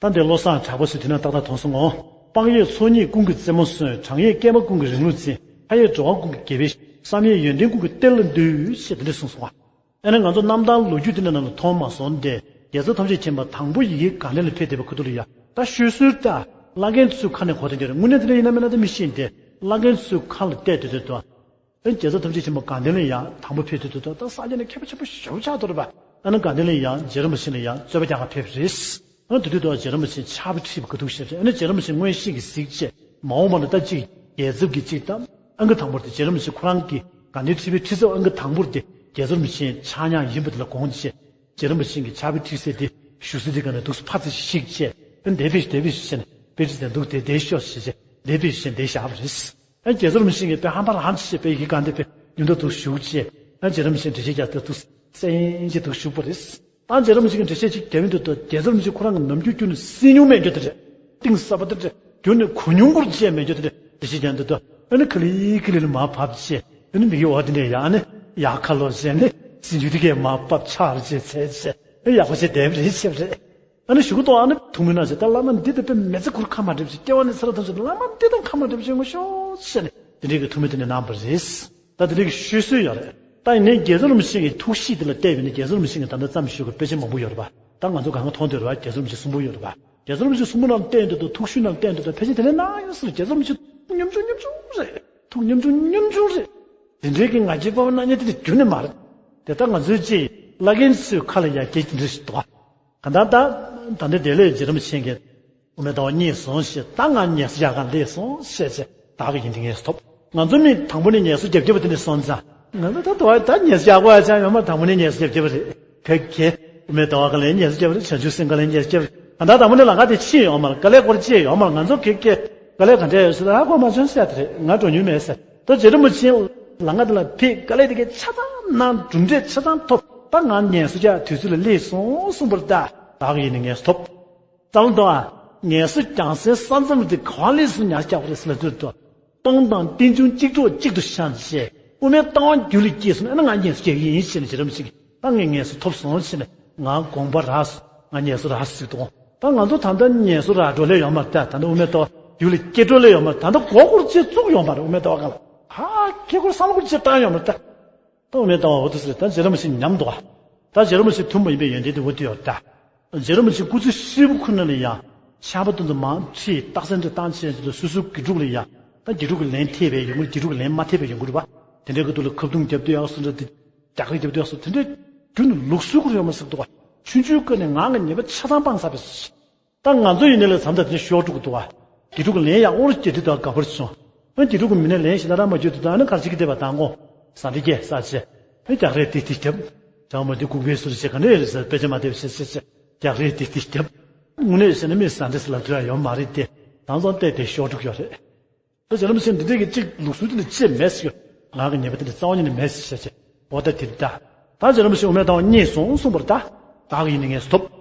ད་འདི་བློ་བཟང་གྲགས་པ་ཚོས་དེ་ན་ཏག་ཏག་མཐོང་སོང་ངོ་། དཔང་ཡོད་ཚོགས་གཉིས་ཀུན་གྱི་རྩེ་མོ་སོན། དྲང་ཡོད་སྐྱེས་མ་ཀུན་གྱི་རིང་ལུགས་འཛིན། མཐའ་ཡས་འགྲོ་བ་ཀུན་གྱི་དགེ་བའི་བཤེས། བསམ་ཡས་ཡོན་ཏན་ཀུན་གྱི་གཏེར་ལ་འདུས། ཞེས་དེ་འདྲ་གསུངས་སོང་བ། ཨ་ནི་ང་ཚོ་རྣམ་ཐར་ལོ་རྒྱུས་དེ་འདྲ་ནང་ལ་མཐོང་མ་སོང་སྟེ། རྒྱལ་ཚབ་ཐམས་ཅད་མཁྱེན་པ་དང་པོ་ཡི་གེ་དགའ་ལྡན་ལ་ཕེབས་བསྡད་པའི་ཁུ་ཐུག་ལ་ཡ། ད་ཤོད་སྲོལ་ལྟར་བླ་རྒན་ཚོའི་ཁ་ནས་གོ་བསྡད་ཀྱི་རེད། དངོས་གནས་དེ་འདྲ་ཡིན་ན་མིན་ན་ད་མི་ཤེས་ཏེ། བླ་རྒན་ཚོའི་ཁ་ལ་བལྟས་བསྡད་དུས་དུ། ཨ་ནི་རྒྱལ་ཚབ་ཐམས་ཅད་མཁྱེན་པ་དགའ་ལྡན་ལ་ཡ་དང་པོ་ཕེབས་དུས་དུ་ད་སངས་རྒྱས་ནས་མཁས་པ་ཆེན་པོ་ཞེ་པོ་ཆགས་འདུག་རེད་པ། ཨ་ནི་དགའ་ལྡན་ལ་ཡ་རྗེ་རིན་པོ་ཆེ་ལ་ཡ་རྩོད་པ་རྒྱག་ག་ཕེབས་རེད། ཨ་ནི་དེ་དུས་དུ་རྗེ་རིན་པོ་ཆེ་ཕྱག་དཔེ་ཁྲིད་པ་ག་འདུག་ཤེས་རེད། ཨ་ནི་རྗེ་རིན་པོ་ཆེ་མངོན་ཤེས་ཀྱིས་གཟིགས་བྱས་མ་འོངས་པ་ན་ད་ཅིག་རྒྱལ་ཚབ་ཀྱི་ཅིག་ད། ཨང་ཀི་དང་པོར་དེ་རྗེ་རིན་པོ་ཆེ་ཁོ་རང་གི་དགའ་ལྡན་ཁྲི་པའི་ཁྲི་ཚབ་ཨང་ཀི་དང་པོར་དེ་རྒྱལ་ཚབ་རིན་པོ་ཆེ་ཕྱག་ཉར་ཡིན་པ་དེ་ལ་དགོངས་བྱས། རྗེ་རིན་པོ་ཆེ་གི་ཕྱག་དཔེ་ཁྲིད་ས་དེ་བཞུགས་ས་དེ་ག་ནས་འདུག་སེ་ཕར་ཙམ་ཞིག་བྱས། ཨ་ནི་དེ་དཔེ་དེ་དཔེ་ཞིག་བྱས་ནས་དཔེ་ཁྲིད་དེ་འདུག་དེ་དེ་ཤོག་ཞེས་བྱས་དེ་དཔེ་ཞིག་བྱས་དེ་བཞག་པ་རེད། ཨ་རྒྱལ་ཚབ་རིན་པོ་ཆེ་གིས་དཔེ་ཧམ་པ་རང་བྱས་པའི་ཡི་གེ་གང་དེ་དཔེ་ཉུང་དུ་འདུག་བཞུགས་བྱས། ཨ་རྗེ་རིན་པོ་ཆེ་འགྲེལ་བཤད་རྒྱག་དེ་འདུག་སེ་ཅིག་འདུག་བཞུགས་པ་རེད། ད་རྗེ་རིན་པོ་ཆེ་གིས་འགྲེལ་བཤད་ཅིག་རྒྱབ་ཡོང་དུས་དུ་རྒྱལ་ཚབ་རིན་པོ་ཆེ་ཁོ་རང་གི་ནམ་རྒྱུན་ཁྱོན་ནས་སེམས་མྱོང་མེད་རྒྱུ་དེ་རེད། གཏིང་ཟབ་པ་དེ་རེད། ཁྱོན་ནས་གོ་མྱོང་སྐོར་བྱས་མེད་རྒྱུ་དེ་རེད། འགྲེལ་བཤད་རྒྱབ་དུས་དུ་ཨ་ནི་ཁ་ལི་ཁ་ལི་ལ་མར་བབས་བྱས། ཨ་ནི་མི་གི་འོ་དེ་འདྲས་ཡ་ཨ་ནི་ཡག་ཁ་ལོ་བྱས་ནས་སེམས་རྒྱུད་དེ་གས་མར་བབས་ཆགས་རེ་བྱས་ཚད་བྱས་ཨ་ཡག་པོ་བྱས་བསྡད་པ་རེད་བྱས་པ་རེད། ཨ་ནི་གཞུག་གུ་ཐོག་ཨ་ནི་ཐུགས་སྨོན་གནང་བྱས། ད་བླ་མ་འདི་ལྟ་བུའི་མི་ཚེ་ཁུར་ཁ་མ་འདྲེན་བྱས། སྐྱེ་བ་ནས་ཚེ་རབས་ཐམས་ཅད་དུ་བླ་མ་འདི་དང་ཁ་མ་འདྲེན་བྱས་ངོ་ཤོག་ཟེར་ནས་དེ་འདྲའི་གི་ཐུགས་སྨོན་དེ་འདྲ་གནང་བ་རེད། ད་དེ་འདྲའི་གི་ཤོད་སྲོལ་ཡོད་རེད། ད་ཡིན་ནའི་རྒྱལ་ཚབ་རིན་པོ་ཆེ་གི་ཐུགས་གཤིས་དེ་ལ་བལྟས་པས་ན་རྒྱལ་ཚབ་རིན་པོ་ཆེ་གི་ད་ལྟ་བརྩམས་ཞུས་པའི་དཔེ་ཆ་མང་པོ་ཡོད་རེད་པ། ད་ང་ཚོ་གང་ག་མཐོང་བསྡད་ཡོད་རེད་པ། རྒྱལ་ཚབ་རིན་པོ་ཆེ་གསུང་འབུམ་ཡོད་རེད་པ། རྒྱལ་ཚབ་རིན་པོ་ཆེ་གསུང་འབུམ་ནང་བལྟས་ཡོང་དུས་ཐུགས་ཤུགས་ནང་བལྟས་ཡོང་དུས་ད་ཕལ་ཆེར་དེ་འདྲ་གནང་ཡོད་ས་རེད། རྒྱལ་ཚབ་རིན་པོ་ཆེ་ཐུགས་སྨོན་ཉམ་ཆུང་ཉམ་ཆུང་རེད། ཐུགས་ཉམ་ཆུང་ཉམ་ཆུང་རེད། དེ་འདྲའི་གི་ང་རྒྱལ་དཔའ་བོ་གནང་མཁན་དེ་འདྲ་ཁྱོན་ནས་མ་རེད། དེ་ད་ང་ཚོའི་ཅིག་བླ་རྒན་ཚོའི་ཁ་ལ་ཡ་སྐད་ཅིག་འདྲ་ཞིག་འདུག་ག་གང་ལྟར་ད་ད་ལྟ་དེ་ལས་རྗེ་རིན་པོ་ཆེ་གིས་དབུ་མའི་ལྟ་བ་རྙེད་སོང་ཞེས། ད་ང་ངལ་གསོ་རྒྱག་གར་སླེབས་སོང་ཞེས་བྱས། བདག་གི་ཡིན་དེ་ངལ་གསོ་ཐོབ། ང་ཚོ་མི་དང་པོ་ནས་ངལ་གསོ་རྒྱབ་རྒྱབ་པ་དེ་འདྲ་སོང་ཙང་། ང་ཚོ་ད་དུང་ད་ངལ་གསོ་རྒྱག་དགོས་ཡ་ཅང་ཡོད་མ་རེད། དང་པོ་ནས་ངལ་གསོ་རྒྱབ་རྒྱབ་པ་རེད། ཁ་གེ་དབུ་མའི་ལྟ་བ་ག་ལེར་ངལ་གསོ་རྒྱབ་པ་རེད། བྱང་ཆུབ་སེམས་ག་ལེར་ངལ་གསོ་རྒྱབ་པ་རེད། ད་ད་དང་པོ་ནས་ལམ་ཁ་དེ་ཕྱིན་ཡོད་མ་རེད། དཀའ་ལས་སྐོར་ཅི་ཡོད་མ་རེད། ང་ཚོ་གེ་གེ་དཀའ་ལས་ག་འདྲ་ཡོད་ཟེར་ད་ཧ་གོ་མ་བྱུང་ཟེར་ཡ་དེ་རེད། ང་འགྲོ་མྱོང་མེད་ཟེར། ད་རྗེ་རིན་པོ་ཆེ་ལམ་ཁ་དེ་ལ་ཕེབས། དཀའ་ལས་དེ་གའི་ཆ་ཚང་གནང་། གྲུབ་འབྲས་ཆ་ཚང་ཐོབ། ད་ང་ངལ་གསོ་རྒྱག་དུས་ཚོད་ལ་སླེབས་སོང་གསུངས་པ་རེད། ད་བདག་གི་ཡིན་ནི་ངལ་གསོ་ཐོབ། རྩ་བ་དང་ངལ་གསོ་རྒྱག་སའི་ས་མཚམས་དེ་ག་པར་སླེབས་སོང་ཉག་རྒྱག་པ་རེད་ཟེར་ལབ་དུས་དུ། སྟོང་དང་རྟེན་འབྱུང་གཅིག་གྲོགས་གཅིག་ཏུ་བཤམས་བྱས། དབུ་མའི་ལྟ་བ་རྒྱུད་ལ་སྐྱེས་སོང་ན་ང་ངལ་གསོ་རྒྱག་གི་ཡིན་ཞེས་ནས་རྗེ་རིན་པོ་ཆེ་གིས་ད་ངས་ངལ་གསོ་ཐོབ་སོང་ཞེས་ནས་ང་དགོངས་པ་རག་སོང་། ང་ངལ་གསོ་རག་སོང་ཟེར་གྱི་འདུག་ད་ང་ཚོ་ད་ལྟ་ངལ་གསོ་རག་འགྲོ་ལེ་ཡོད་མ་རེད། ད་ལྟ་དབུ་མའི་ལྟ་བ་རྒྱུད་ལ་སྐྱེ་འགྲོ་ལེ་ཡོད་མ་རེད། ད་ལྟ་མགོ་སྐོར་ཅིག་བཙུགས་ཡོད་མ་རེད། དབུ་མའི་ལྟ་བ་སྒང་ལ་ཧ་ཁེ་སྐོར་བསམ་བློ་སྐོར་ཅིག་བཏང་ཡོད་མ་རེད། ད་དབུ་མའི་ལྟ་བ་འོ་དེ་ཟེར། ད་རྗེ་རིན་པོ་ཆེ་ཉམས་འདུག་ག་ད་རྗེ་རིན་པོ་ཆེ་ཐུན་མོང་མ་ཡིན་པའི་ཡོན་ཏན་དེ་འོ་དེ་ཡོད་རེད། ད་རྗེ་རིན་པོ་ཆེ་སྐུ་ཚེ་ཧྲིལ་པོ་ཁོ་ན་ལ་ཡང་ཆར་པ་དུས་དུ་མང་ཁྲིད་རྟགས་གསལ་འདྲ་བཏང་བྱས་ཏེ་སོ་སོའི་དགེ་ཕྲུག་ལ་ཡང་ད་དགེ་ཕྲུག་གི་ལན་ཐེབས་པའི་ཡོང་གི་རེད། དགེ་ཕྲུག་གི་ལན་མ་ཐེབས་པའི་ཡོང་གི་རེད་པ། དེ་འདྲའི་གི་ཐོག་ལ་ཁ་རྡུང་རྒྱབ་དུས་ཡག་སོ་འདྲ་དེ་རྒྱག་རེས་རྒྱབ་དུས་ཡག་སོ་དེ་འདྲའི་རྒྱུན་ལུགས་སྲོལ་ཁོ་རང་ཡོད་མ་རེད་ཟེར་གྱི་འདུག་ག་ཆུང་ཆུང་སྐབས་ནས་ངག་གི་ཉེས་པ་ཆ་ཚང་སྤངས་ཚར་བས། ད་ང་ཚོ་ཡིན་ནའི་ལས་མཚམས་ད་དེ་ཤོར་འགྲོ་གི་འདུག་ག་དགེ་ཕྲུག་གི་ལན་ཡག་པོ་རྒྱག་དུས་ད་དགའ་པོ་བྱུང་། ཨ་དགེ་ཕྲུག་གི་མི་སྣ་ལན་ཞིག་ལ་རང་མ་བརྒྱུད་དུ་ད་ནི་གར་ཅིག་གི་བསྡད་པ་དང་གོ་ས་འདི་སྐྱེ་ས་ཆེ། ཨ་རྒྱག་རེས་ཏིག་ཏིག་རྒྱབ། དྲང་མོ་འདི་གུག་པའི་ཟུར་ཆེ་ག་ནས་རེད་ཟེར། དཔེ་ཆ་མ་བལྟས་ཤེས་ཤེས་ཤེས། རྒྱག་རེས་ཏིག་ཏིག་རྒྱབ། དངོས་གནས་བཤད་ན་མི་ས་འདི་ཟེར་ལབ་དུས་ཡང་ཡོད་མ་རེད་དེ། དང་ཚང་བལྟས་ཏེ་ཤོར་འགྲོ་གི་ཡོད་རེད། ད་རྗེ་རིན་པོ་ཆེ་འདི་འདྲའི་གི་གཅིག་ལུགས་སྲོལ་དེ་ལ་ཅི་མེད་ཟེར། ང་གི་ཉེས་པ་དེ་འདྲ་རྩ་བ་ཉིད་ནས་མེད་ཟེར་བཤད་བྱས། འོ་ད་དེ་འདྲ། ད་རྗེ་རིན་པོ་ཆེ་དབུ་མའི་ལྟ་བ་རྙེད་སོང་གསུངས་པ་རེད། ད་བདག་གི་ཡིན་ནི་ངལ་གསོ་ཐོབ།